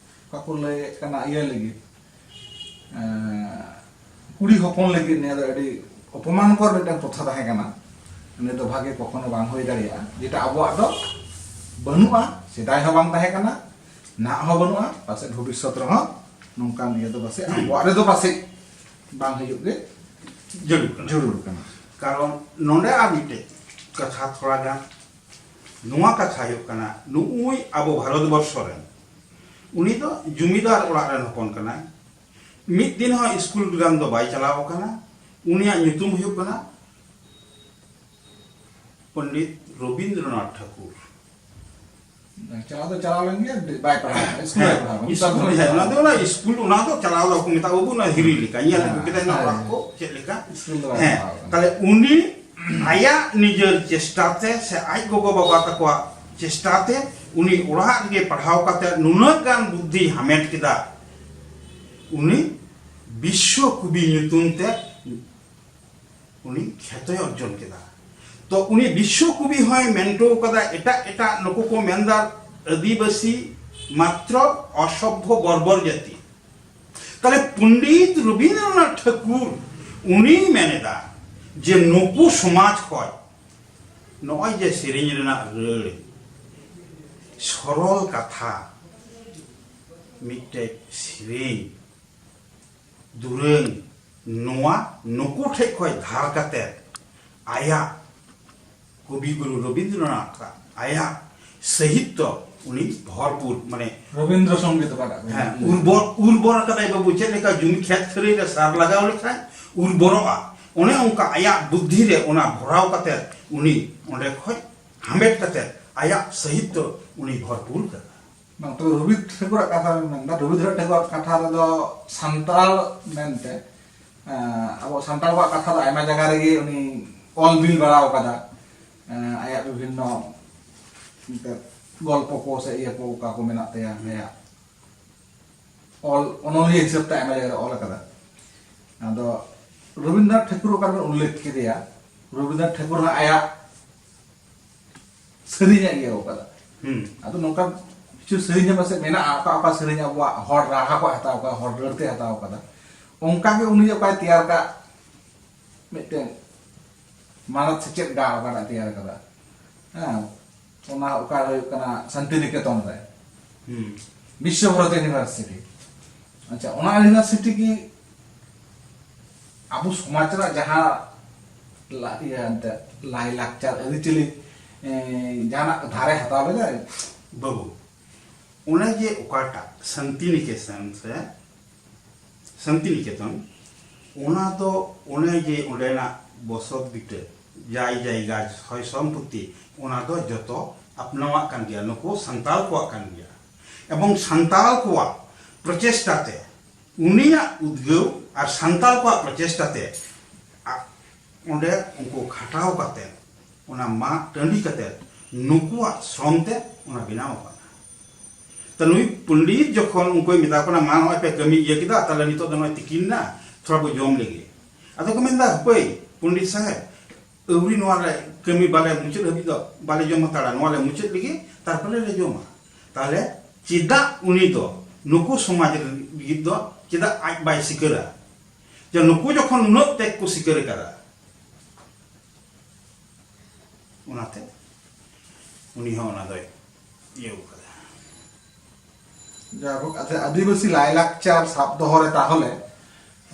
ᱚᱠᱟ ᱠᱚ ᱞᱟᱹᱭᱮᱫ ᱠᱟᱱᱟ ᱤᱭᱟᱹ ᱞᱟᱹᱜᱤᱫ, ᱮᱸ, ᱠᱩᱲᱤ ᱦᱚᱯᱚᱱ ᱞᱟᱹᱜᱤᱫ ᱱᱤᱭᱟᱹ ᱫᱚ ᱟᱹᱰᱤ ᱚᱯᱚᱢᱟᱱᱠᱚᱨ ᱢᱤᱫᱴᱟᱝ ᱯᱨᱚᱛᱷᱟ ᱛᱟᱦᱮᱸ ᱠᱟᱱᱟ᱾ ᱱᱤᱭᱟᱹ ᱫᱚ ᱵᱷᱟᱜᱮ ᱠᱚᱠᱷᱚᱱᱳ ᱵᱟᱝ ᱦᱩᱭ ᱫᱟᱲᱮᱭᱟᱜᱼᱟ, ᱡᱮᱴᱟ ᱟᱵᱚᱣᱟᱜ ᱫᱚ ᱵᱟᱹᱱᱩᱜᱼᱟ, ᱥᱮᱫᱟᱭ ᱦᱚᱸ ᱵᱟᱝ ᱛᱟᱦᱮᱸ ᱠᱟᱱᱟ, ᱱᱟᱦᱟᱜ ᱦᱚᱸ ᱵᱟᱹᱱᱩᱜᱼᱟ, ᱯᱟᱥᱮᱡ ᱵᱷᱚᱵᱤᱥᱥᱚᱛ ᱨᱮᱦᱚᱸ ᱱᱚᱝᱠᱟᱱ ᱤᱭᱟᱹ ᱫᱚ ᱯᱟᱥᱮᱡ ᱟᱵᱚᱣᱟᱜ ᱨᱮᱫᱚ ᱯᱟᱥᱮᱡ ᱵᱟᱝ ᱦᱤᱡᱩᱜ ᱜᱮ ᱡᱟᱹᱨᱩᱲ ᱠᱟᱱᱟ᱾ ᱡᱟᱹᱨᱩᱲ ᱠᱟᱱᱟ᱾ ᱠᱟᱨᱚᱱ ᱱᱚᱰᱮ ᱟᱨ ᱢᱤᱫᱴᱮᱡ ᱠᱟᱛᱷᱟ ᱛᱷᱚᱲᱟ ᱜᱟᱱ, ᱱᱚᱣᱟ ᱠᱟᱛᱷᱟ ᱦᱩᱭᱩᱜ ᱠᱟᱱᱟ, ᱱᱩᱜᱼᱩᱭ ᱟᱵᱚ ᱵᱷᱟᱨᱚᱛ ᱵᱚᱨᱥᱚ ᱨᱮᱱ, ᱩᱱᱤ ᱫᱚ ᱡᱩᱢᱤᱫᱟᱨ ᱚᱲᱟᱜ ᱨᱮᱱ ᱦᱚᱯᱚᱱ ᱠᱟᱱᱟᱭ, ᱢᱤᱫ ᱫᱤᱱ ᱦᱚᱸ ᱤᱥᱠᱩᱞ ᱜᱟᱱ ᱫᱚ ᱵᱟᱭ ᱪᱟᱞᱟᱣ ᱟᱠᱟᱱᱟ᱾ ᱩᱱᱤᱭᱟᱜ ᱧᱩᱛᱩᱢ ᱦᱩᱭᱩᱜ ᱠᱟᱱᱟ ᱯᱚᱱᱰᱤᱛ ᱨᱚᱵᱤᱱᱫᱨᱚᱱᱟᱛᱷ ᱴᱷᱟᱠᱩᱨ᱾ ᱪᱟᱞᱟᱣ ᱫᱚ ᱪᱟᱞᱟᱣ ᱞᱮᱱ ᱜᱮᱭᱟ, ᱵᱟᱭ ᱯᱟᱲᱦᱟᱣ ᱠᱟᱱᱟ, ᱤᱥᱠᱩᱞ ᱵᱟᱭ ᱯᱟᱲᱦᱟᱣ ᱠᱟᱱᱟ᱾ ᱤᱥᱠᱩᱞ, ᱦᱮᱸ, ᱚᱱᱟ ᱫᱚ, ᱚᱱᱟ ᱤᱥᱠᱩᱞ, ᱚᱱᱟ ᱫᱚ ᱪᱟᱞᱟᱣ ᱫᱚ ᱠᱚ ᱢᱮᱛᱟᱜᱼᱟ, ᱵᱟᱹᱵᱩ, ᱚᱱᱟ ᱦᱤᱨᱤ ᱞᱮᱠᱟ, ᱧᱮᱞ ᱟᱹᱜᱩ ᱠᱮᱫᱟᱭ, ᱚᱱᱟ ᱚᱲᱟᱜ ᱠᱚ ᱪᱮᱫ ᱞᱮᱠᱟ᱾ ᱤᱥᱠᱩᱞ ᱫᱚ ᱵᱟᱭ ᱦᱮᱸ, ᱯᱟᱲᱦᱟᱣ ᱠᱟᱱᱟ᱾ ᱛᱟᱦᱞᱮ ᱩᱱᱤ ᱟᱭᱟᱜ ᱱᱤᱡᱮᱨ ᱪᱮᱥᱴᱟ ᱛᱮ ᱥᱮ ᱟᱡ ᱜᱚᱜᱚ ᱵᱟᱵᱟ ᱛᱟᱠᱚᱣᱟᱜ ᱪᱮᱥᱴᱟ ᱛᱮ ᱩᱱᱤ ᱚᱲᱟᱜ ᱨᱮᱜᱮ ᱯᱟᱲᱦᱟᱣ ᱠᱟᱛᱮ ᱱᱩᱱᱟᱹᱜ ᱜᱟᱱ ᱵᱩᱫᱽᱫᱷᱤᱭ ᱦᱟᱢᱮᱴ ᱠᱮᱫᱟ, ᱩᱱᱤ ᱵᱤᱥᱥᱚ ᱠᱚᱵᱤ ᱧᱩᱛᱩᱢ ᱛᱮ ᱩᱱᱤ ᱠᱷᱮᱛᱚᱭ ᱚᱨᱡᱚᱱ ᱠᱮᱫᱟ᱾ ᱛᱚ ᱩᱱᱤ ᱵᱤᱥᱥᱚ ᱠᱚᱵᱤ ᱦᱚᱸᱭ ᱢᱮᱱ ᱦᱚᱴᱚ ᱠᱟᱫᱟ, ᱮᱴᱟᱜ ᱮᱴᱟᱜ ᱱᱩᱠᱩ ᱠᱚ ᱢᱮᱱᱫᱟ ᱟᱹᱫᱤᱵᱟᱹᱥᱤ ᱢᱟᱛᱨᱚ ᱚᱥᱚᱵᱷᱭᱚ ᱵᱚᱨᱵᱚᱨ ᱡᱟᱹᱛᱤ᱾ ᱛᱟᱦᱞᱮ ᱯᱚᱱᱰᱤᱛ ᱨᱚᱵᱤᱱᱫᱨᱚᱱᱟᱛᱷ ᱴᱷᱟᱹᱠᱩᱨ ᱩᱱᱤᱭ ᱢᱮᱱ ᱮᱫᱟ ᱡᱮ ᱱᱩᱠᱩ ᱥᱚᱢᱟᱡᱽ ᱠᱷᱚᱡ ᱱᱚᱜᱼᱚᱭ ᱡᱮ ᱥᱮᱨᱮᱧ ᱨᱮᱱᱟᱜ ᱨᱟᱹᱲ, ᱥᱚᱨᱚᱞ ᱠᱟᱛᱷᱟ, ᱢᱤᱫᱴᱮᱡ ᱥᱮᱨᱮᱧ, ᱫᱩᱨᱟᱹᱝ, ᱱᱚᱣᱟ ᱱᱩᱠᱩ ᱴᱷᱮᱡ ᱠᱷᱚᱡ ᱫᱷᱟᱨ ᱠᱟᱛᱮ ᱟᱭᱟᱜ ᱠᱚᱵᱤ ᱜᱩᱨᱩ ᱨᱚᱵᱤᱱᱫᱨᱚᱱᱟᱛᱷ ᱟᱜ ᱟᱭᱟᱜ ᱥᱟᱦᱤᱛᱛᱚ ᱩᱱᱤ ᱵᱷᱚᱨᱯᱩᱨ, ᱢᱟᱱᱮ, ᱨᱚᱵᱤᱱᱫᱨᱚ ᱥᱚᱝᱜᱤᱛ ᱚᱠᱟᱴᱟᱜ ᱠᱚ ᱦᱮᱸ, ᱢᱮᱛᱟᱜ? ᱩᱨᱵᱚᱨ, ᱩᱨᱵᱚᱨ ᱟᱠᱟᱫᱟᱭ ᱵᱟᱹᱵᱩ᱾ ᱪᱮᱫ ᱞᱮᱠᱟ ᱡᱩᱢᱤ ᱠᱷᱮᱛ ᱠᱷᱟᱹᱨᱟᱹᱭ ᱨᱮ ᱥᱟᱨ ᱞᱟᱜᱟᱣ ᱞᱮᱠᱷᱟᱱ ᱩᱨᱵᱚᱨᱚᱜᱼᱟ, ᱚᱱᱮ ᱚᱱᱠᱟ ᱟᱭᱟᱜ ᱵᱩᱫᱽᱫᱷᱤ ᱨᱮ ᱚᱱᱟ ᱵᱷᱚᱨᱟᱣ ᱠᱟᱛᱮ ᱩᱱᱤ ᱚᱸᱰᱮ ᱠᱷᱚᱡ ᱦᱟᱢᱮᱴ ᱠᱟᱛᱮ ᱟᱭᱟᱜ ᱥᱟᱦᱤᱛᱛᱚ ᱩᱱᱤ ᱵᱷᱚᱨᱯᱩᱨ ᱠᱟᱫᱟ᱾ ᱵᱟᱝ, ᱛᱚᱵᱮ ᱨᱚᱵᱤᱱᱫᱨᱚ ᱴᱷᱟᱹᱠᱩᱨᱟᱜ ᱠᱟᱛᱷᱟ ᱵᱮᱱ ᱢᱮᱱᱫᱟ, ᱨᱚᱵᱤᱱᱫᱨᱚ ᱴᱷᱟᱹᱠᱩᱨᱟᱜ ᱠᱟᱛᱷᱟ ᱨᱮᱫᱚ ᱥᱟᱱᱛᱟᱲ ᱢᱮᱱᱛᱮ, ᱮᱸ, ᱟᱵᱚ ᱥᱟᱱᱛᱟᱲ ᱠᱚᱣᱟᱜ ᱠᱟᱛᱷᱟ ᱫᱚ ᱟᱭᱢᱟ ᱡᱟᱭᱜᱟ ᱨᱮᱜᱮ ᱩᱱᱤ ᱚᱞ ᱵᱤᱞ ᱵᱟᱲᱟᱣ ᱠᱟᱫᱟ᱾ ᱮᱸ, ᱟᱭᱟᱜ ᱵᱤᱵᱷᱤᱱᱱᱚ ᱮᱱᱛᱮᱫ ᱜᱚᱞᱯᱚ ᱠᱚ ᱥᱮ ᱤᱭᱟᱹ ᱠᱚ ᱚᱠᱟ ᱠᱚ ᱢᱮᱱᱟᱜ ᱛᱟᱭᱟ, ᱟᱭᱟᱜ ᱚᱞ ᱚᱱᱚᱞᱤᱭᱟᱹ ᱦᱤᱥᱟᱹᱵ ᱛᱮ ᱟᱭᱢᱟ ᱡᱟᱭᱜᱟ ᱨᱮ ᱚᱞ ᱟᱠᱟᱫᱟ᱾ ᱟᱫᱚ ᱨᱚᱵᱤᱱᱫᱨᱚᱱᱟᱛᱷ ᱴᱷᱟᱹᱠᱩᱨ ᱚᱠᱟ ᱨᱮᱵᱚᱱ ᱩᱞᱞᱮᱠᱷ ᱠᱮᱫᱮᱭᱟ, ᱨᱚᱵᱤᱱᱫᱨᱚᱱᱟᱛᱷ ᱴᱷᱟᱹᱠᱩᱨ ᱦᱚᱸ ᱟᱭᱟᱜ ᱥᱮᱨᱮᱧ ᱮ ᱤᱭᱟᱹ ᱟᱠᱟᱫᱟ᱾ ᱦᱩᱸ᱾ ᱟᱫᱚ ᱱᱚᱝᱠᱟ ᱠᱤᱪᱷᱩ ᱥᱮᱨᱮᱧ ᱦᱚᱸ ᱯᱟᱥᱮᱡ ᱢᱮᱱᱟᱜᱼᱟ, ᱚᱠᱟ ᱚᱠᱟ ᱥᱮᱨᱮᱧ ᱟᱵᱚᱣᱟᱜ ᱦᱚᱲ ᱨᱟᱦᱟ ᱠᱚ ᱦᱟᱛᱟᱣ ᱟᱠᱟᱫᱟ, ᱦᱚᱲ ᱨᱟᱹᱲ ᱛᱮ ᱦᱟᱛᱟᱣ ᱟᱠᱟᱫᱟ, ᱚᱱᱠᱟ ᱜᱮ ᱩᱱᱤ ᱚᱠᱟᱭ ᱛᱮᱭᱟᱨ ᱠᱟᱜ ᱢᱤᱫᱴᱮᱱ ᱢᱟᱱᱚᱛ ᱥᱮᱪᱮᱫ ᱜᱟᱲ ᱚᱠᱟᱴᱟᱜ ᱛᱮᱭᱟᱨ ᱟᱠᱟᱫᱟ, ᱦᱮᱸ, ᱚᱱᱟ ᱚᱠᱟ ᱦᱩᱭᱩᱜ ᱠᱟᱱᱟ ᱥᱟᱱᱛᱤᱱᱤᱠᱮᱛᱚᱱ ᱨᱮ, ᱦᱩᱸ᱾ ᱵᱤᱥᱥᱚ ᱵᱷᱟᱨᱚᱛᱤ ᱤᱭᱩᱱᱤᱵᱷᱟᱨᱥᱤᱴᱤ᱾ ᱟᱪᱪᱷᱟ, ᱚᱱᱟ ᱤᱭᱩᱱᱤᱵᱷᱟᱨᱥᱤᱴᱤ ᱜᱮ ᱟᱵᱚ ᱥᱚᱢᱟᱡᱽ ᱨᱮᱱᱟᱜ ᱡᱟᱦᱟᱸ ᱞᱟ-, ᱤᱭᱟᱹ ᱮᱱᱛᱮᱫ ᱞᱟᱭᱼᱞᱟᱠᱪᱟᱨ ᱟᱹᱨᱤᱪᱟᱹᱞᱤ, ᱮᱸ, ᱡᱟᱦᱟᱱᱟᱜ ᱫᱷᱟᱨᱮ ᱦᱟᱛᱟᱣ ᱞᱮᱫᱟᱭ? ᱵᱟᱹᱵᱩ, ᱚᱱᱮ ᱡᱮ ᱚᱠᱟᱴᱟᱜ ᱥᱟᱱᱛᱤᱱᱤᱠᱮᱛᱚᱱ ᱥᱮ ᱥᱟᱱᱛᱤᱱᱤᱠᱮᱛᱚᱱ, ᱚᱱᱟ ᱫᱚ ᱚᱱᱮ ᱡᱮ ᱚᱸᱰᱮᱱᱟᱜ ᱵᱚᱥᱚᱛ ᱵᱤᱴᱟᱹ, ᱡᱟᱭ ᱡᱟᱭᱜᱟ, ᱥᱚᱭ ᱥᱚᱢᱯᱚᱛᱤ, ᱚᱱᱟ ᱫᱚ ᱡᱚᱛᱚ ᱟᱯᱱᱟᱣᱟᱜ ᱠᱟᱱ ᱜᱮᱭᱟ, ᱱᱩᱠᱩ ᱥᱟᱱᱛᱟᱲ ᱠᱚᱣᱟᱜ ᱠᱟᱱ ᱜᱮᱭᱟ᱾ ᱮᱵᱚᱝ ᱥᱟᱱᱛᱟᱲ ᱠᱚᱣᱟᱜ ᱯᱨᱚᱪᱮᱥᱴᱟ ᱛᱮ, ᱩᱱᱤᱭᱟᱜ ᱩᱫᱽᱜᱟᱹᱣ ᱟᱨ ᱥᱟᱱᱛᱟᱲ ᱠᱚᱣᱟᱜ ᱯᱨᱚᱪᱮᱥᱴᱟ ᱛᱮ ᱟ-, ᱚᱸᱰᱮ ᱩᱱᱠᱩ ᱠᱷᱟᱴᱟᱣ ᱠᱟᱛᱮ, ᱚᱱᱟ ᱢᱟᱜ ᱴᱟᱺᱰᱤ ᱠᱟᱛᱮ, ᱱᱩᱠᱩᱣᱟᱜ ᱥᱨᱚᱢ ᱛᱮ ᱚᱱᱟ ᱵᱮᱱᱟᱣ ᱟᱠᱟᱱᱟ᱾ ᱛᱚ ᱱᱩᱭ ᱯᱚᱱᱰᱤᱛ ᱡᱚᱠᱷᱚᱱ ᱩᱱᱠᱩᱭ ᱢᱮᱛᱟ ᱠᱚ ᱠᱟᱱᱟ, "ᱢᱟ ᱱᱚᱜᱼᱚᱭ ᱯᱮ ᱠᱟᱹᱢᱤ ᱤᱭᱟᱹ ᱠᱮᱫᱟ, ᱛᱟᱦᱞᱮ ᱱᱤᱛᱚᱜ ᱫᱚ ᱱᱚᱜᱼᱚᱭ ᱛᱤᱠᱤᱱ ᱮᱱᱟ, ᱛᱷᱚᱲᱟ ᱵᱚ ᱡᱚᱢ ᱞᱮᱜᱮ", ᱟᱫᱚ ᱠᱚ ᱢᱮᱱᱫᱟ, "ᱦᱟᱯᱳᱭ ᱯᱚᱱᱰᱤᱛ ᱥᱟᱦᱮᱵᱽ, ᱟᱹᱣᱨᱤ ᱱᱚᱣᱟ ᱞᱮ ᱠᱟᱹᱢᱤ ᱵᱟᱞᱮ ᱢᱩᱪᱟᱹᱫ ᱦᱟᱹᱵᱤᱡ ᱫᱚ ᱵᱟᱞᱮ ᱡᱚᱢ ᱦᱟᱛᱟᱲᱟ, ᱱᱚᱣᱟ ᱞᱮ ᱢᱩᱪᱟᱹᱫ ᱞᱮᱜᱮ, ᱛᱟᱨᱯᱚᱨᱮ ᱞᱮ ᱡᱚᱢᱟ᱾" ᱛᱟᱦᱞᱮ ᱪᱮᱫᱟᱜ ᱩᱱᱤ ᱫᱚ ᱱᱩᱠᱩ ᱥᱚᱢᱟᱡᱽ ᱞᱟᱹᱜᱤᱫ ᱫᱚ ᱪᱮᱫᱟᱜ ᱟᱡ ᱵᱟᱭ ᱥᱤᱠᱟᱹᱨᱟ? ᱡᱮ ᱱᱩᱠᱩ ᱡᱚᱠᱷᱚᱱ ᱩᱱᱟᱹᱜ ᱛᱮᱫ ᱠᱚ ᱥᱤᱠᱟᱹᱨ ᱟᱠᱟᱫᱟ, ᱚᱱᱟᱛᱮ ᱩᱱᱤ ᱦᱚᱸ ᱚᱱᱟ ᱫᱚᱭ ᱤᱭᱟᱹ ᱟᱠᱟᱫᱟ᱾ ᱡᱟᱭᱦᱳᱠ, ᱟᱪᱪᱷᱟ, ᱟᱹᱫᱤᱵᱟᱹᱥᱤ ᱞᱟᱭᱼᱞᱟᱠᱪᱟᱨ ᱥᱟᱵ ᱫᱚᱦᱚ ᱨᱮ ᱛᱟᱦᱚᱞᱮ,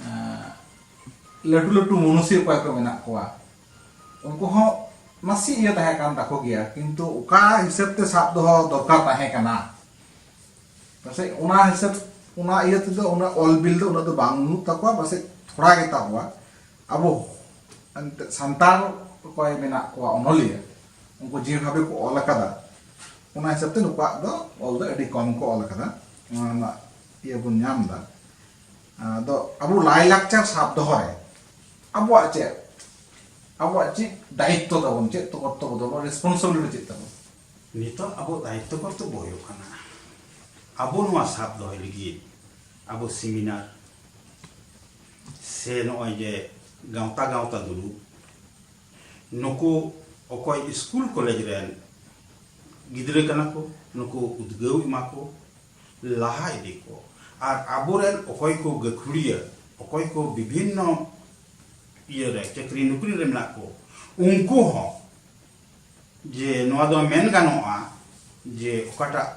ᱮᱸ, ᱞᱟᱹᱴᱩ ᱞᱟᱹᱴᱩ ᱢᱚᱱᱩᱥᱤ ᱚᱠᱚᱭ ᱠᱚ ᱢᱮᱱᱟᱜ ᱠᱚᱣᱟ, ᱩᱱᱠᱩ ᱦᱚᱸ ᱱᱟᱥᱮ ᱤᱭᱟᱹ ᱛᱟᱦᱮᱸ ᱠᱟᱱ ᱛᱟᱠᱚ ᱜᱮᱭᱟ, ᱠᱤᱱᱛᱩ ᱚᱠᱟ ᱦᱤᱥᱟᱹᱵ ᱛᱮ ᱥᱟᱵ ᱫᱚᱦᱚ ᱫᱚᱨᱠᱟᱨ ᱛᱟᱦᱮᱸ ᱠᱟᱱᱟ, ᱯᱟᱥᱮᱡ ᱚᱱᱟ ᱦᱤᱥᱟᱹᱵ, ᱚᱱᱟ ᱤᱭᱟᱹ ᱛᱮᱫᱚ ᱩᱱᱟᱹᱜ ᱚᱞ ᱵᱤᱞ ᱫᱚ ᱩᱱᱟᱹᱜ ᱫᱚ ᱵᱟᱝ ᱵᱟᱹᱱᱩᱜ ᱛᱟᱠᱚᱣᱟ, ᱯᱟᱥᱮᱡ ᱛᱷᱚᱲᱟ ᱜᱮ ᱛᱟᱠᱚᱣᱟ᱾ ᱟᱵᱚ ᱮᱱᱛᱮᱫ ᱥᱟᱱᱛᱟᱲ ᱚᱠᱚᱭ ᱢᱮᱱᱟᱜ ᱠᱚᱣᱟ ᱚᱱᱚᱞᱤᱭᱟᱹ, ᱩᱱᱠᱩ ᱡᱮᱵᱷᱟᱵᱮ ᱠᱚ ᱚᱞ ᱟᱠᱟᱫᱟ, ᱚᱱᱟ ᱦᱤᱥᱟᱹᱵ ᱛᱮ ᱱᱩᱠᱩᱣᱟᱜ ᱫᱚ ᱚᱞ ᱫᱚ ᱟᱹᱰᱤ ᱠᱚᱢ ᱠᱚ ᱚᱞ ᱟᱠᱟᱫᱟ᱾ ᱚᱱᱟ ᱨᱮᱱᱟᱜ ᱤᱭᱟᱹ ᱵᱚᱱ ᱧᱟᱢ ᱮᱫᱟ᱾ ᱟᱫᱚ ᱟᱵᱚ ᱞᱟᱭᱼᱞᱟᱠᱪᱟᱨ ᱥᱟᱵ ᱫᱚᱦᱚ ᱨᱮ ᱟᱵᱚᱣᱟᱜ ᱪᱮᱫ, ᱟᱵᱚᱣᱟᱜ ᱪᱮᱫ ᱫᱟᱭᱤᱛᱛᱚ ᱛᱟᱵᱚᱱ, ᱪᱮᱫ ᱛᱚ ᱠᱚᱨᱛᱚᱵᱵᱚ ᱛᱟᱵᱚᱱ, ᱨᱮᱥᱯᱚᱱᱥᱤᱵᱤᱞᱤᱴᱤ ᱪᱮᱫ ᱛᱟᱵᱚᱱ? ᱱᱤᱛᱚᱜ ᱟᱵᱚ ᱫᱟᱭᱤᱛᱛᱚ ᱠᱚᱨᱛᱚᱵᱵᱚ ᱦᱩᱭᱩᱜ ᱠᱟᱱᱟ, ᱟᱵᱚ ᱱᱚᱣᱟ ᱥᱟᱵ ᱫᱚᱦᱚᱭ ᱞᱟᱹᱜᱤᱫ ᱟᱵᱚ ᱥᱮᱢᱤᱱᱟᱨ ᱥᱮ ᱱᱚᱜᱼᱚᱭ ᱡᱮ ᱜᱟᱶᱛᱟ ᱜᱟᱶᱛᱟ ᱫᱩᱲᱩᱵ, ᱱᱩᱠᱩ ᱚᱠᱚᱭ ᱥᱠᱩᱞ ᱠᱚᱞᱮᱡᱽ ᱨᱮᱱ ᱜᱤᱫᱽᱨᱟᱹ ᱠᱟᱱᱟ ᱠᱚ, ᱱᱩᱠᱩ ᱩᱫᱽᱜᱟᱹᱣ ᱮᱢᱟ ᱠᱚ, ᱞᱟᱦᱟ ᱤᱫᱤ ᱠᱚ, ᱟᱨ ᱟᱵᱚᱨᱮᱱ ᱚᱠᱚᱭ ᱠᱚ ᱜᱟᱹᱠᱷᱩᱲᱤᱭᱟᱹ, ᱚᱠᱚᱭ ᱠᱚ ᱵᱤᱵᱷᱤᱱᱱᱚ ᱤᱭᱟᱹ ᱨᱮ ᱪᱟᱹᱠᱨᱤ ᱱᱚᱠᱨᱤ ᱨᱮ ᱢᱮᱱᱟᱜ ᱠᱚ, ᱩᱱᱠᱩ ᱦᱚᱸ ᱡᱮ ᱱᱚᱣᱟ ᱫᱚ ᱢᱮᱱ ᱜᱟᱱᱚᱜᱼᱟ ᱡᱮ ᱚᱠᱟᱴᱟᱜ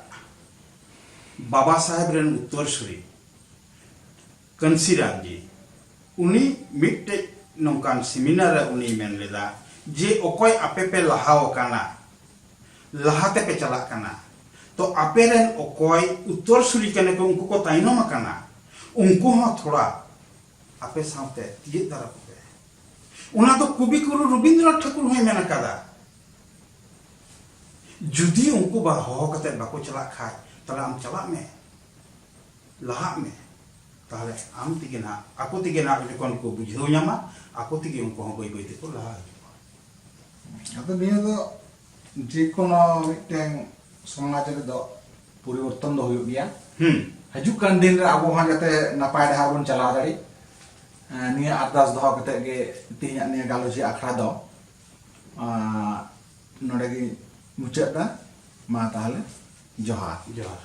ᱵᱟᱵᱟ ᱥᱟᱦᱮᱵᱽ ᱨᱮᱱ ᱩᱛᱛᱚᱨᱥᱩᱨᱤ ᱠᱟᱹᱱᱥᱤᱨᱟᱢ ᱡᱤ, ᱩᱱᱤ ᱢᱤᱫᱴᱮᱡ ᱱᱚᱝᱠᱟᱱ ᱥᱮᱢᱤᱱᱟᱨ ᱨᱮ ᱩᱱᱤᱭ ᱢᱮᱱ ᱞᱮᱫᱟ ᱡᱮ ᱚᱠᱚᱭ ᱟᱯᱮ ᱯᱮ ᱞᱟᱦᱟᱣ ᱟᱠᱟᱱᱟ, ᱞᱟᱦᱟ ᱛᱮᱯᱮ ᱪᱟᱞᱟᱜ ᱠᱟᱱᱟ, ᱛᱚ ᱟᱯᱮ ᱨᱮᱱ ᱚᱠᱚᱭ ᱩᱛᱛᱚᱨᱥᱩᱨᱤ ᱠᱟᱱᱟ ᱠᱚ, ᱩᱱᱠᱩ ᱠᱚ ᱛᱟᱭᱱᱚᱢ ᱟᱠᱟᱱᱟ, ᱩᱱᱠᱩ ᱦᱚᱸ ᱛᱷᱚᱲᱟ ᱟᱯᱮ ᱥᱟᱶᱛᱮ ᱛᱤᱭᱟᱹᱜ ᱫᱟᱨᱟ ᱠᱚᱯᱮ᱾ ᱚᱱᱟ ᱫᱚ ᱠᱚᱵᱤ ᱜᱩᱨᱩ ᱨᱚᱵᱤᱱᱫᱨᱚᱱᱟᱛᱷ ᱴᱷᱟᱹᱠᱩᱨ ᱦᱚᱸᱭ ᱢᱮᱱ ᱟᱠᱟᱫᱟ᱾ ᱡᱩᱫᱤ ᱩᱱᱠᱩ ᱵᱟ ᱦᱚᱦᱚ ᱠᱟᱛᱮ ᱵᱟᱠᱚ ᱪᱟᱞᱟᱜ ᱠᱷᱟᱡ, ᱛᱟᱦᱞᱮ ᱟᱢ ᱪᱟᱞᱟᱜ ᱢᱮ, ᱞᱟᱦᱟᱜ ᱢᱮ᱾ ᱛᱟᱦᱞᱮ ᱟᱢ ᱛᱮᱜᱮ ᱱᱟᱦᱟᱜ, ᱟᱠᱚ ᱛᱮᱜᱮ ᱱᱟᱦᱟᱜ ᱡᱚᱠᱷᱚᱱ ᱠᱚ ᱵᱩᱡᱷᱟᱹᱣ ᱧᱟᱢᱟ, ᱟᱠᱚ ᱛᱮᱜᱮ ᱩᱱᱠᱩ ᱦᱚᱸ ᱵᱟᱹᱭ ᱵᱟᱹᱭ ᱛᱮᱠᱚ ᱞᱟᱦᱟ ᱦᱤᱡᱩᱜᱼᱟ᱾ ᱟᱫᱚ ᱱᱤᱭᱟᱹ ᱫᱚ ᱡᱮᱠᱳᱱᱳ ᱢᱤᱫᱴᱮᱱ ᱥᱚᱢᱟᱡᱽ ᱨᱮᱫᱚ ᱯᱚᱨᱤᱵᱚᱨᱛᱚᱱ ᱫᱚ ᱦᱩᱭᱩᱜ ᱜᱮᱭᱟ᱾ ᱦᱩᱸ᱾ ᱦᱤᱡᱩᱜ ᱠᱟᱱ ᱫᱤᱱ ᱨᱮ ᱟᱵᱚ ᱦᱚᱸ ᱡᱟᱛᱮ ᱱᱟᱯᱟᱭ ᱰᱟᱦᱟᱨ ᱵᱚᱱ ᱪᱟᱞᱟᱣ ᱫᱟᱲᱮᱜ, ᱮᱸ, ᱱᱤᱭᱟᱹ ᱟᱨᱫᱟᱥ ᱫᱚᱦᱚ ᱠᱟᱛᱮ ᱜᱮ ᱛᱮᱦᱮᱧᱟᱜ ᱱᱤᱭᱟᱹ ᱜᱟᱞᱚᱪᱤᱭᱟᱹ ᱟᱠᱷᱲᱟ ᱫᱚ, ᱟᱸ, ᱱᱚᱰᱮ ᱜᱤᱧ ᱢᱩᱪᱟᱹᱫ ᱮᱫᱟ᱾ ᱢᱟ ᱛᱟᱦᱞᱮ, ᱡᱚᱦᱟᱨ᱾ ᱡᱚᱦᱟᱨ᱾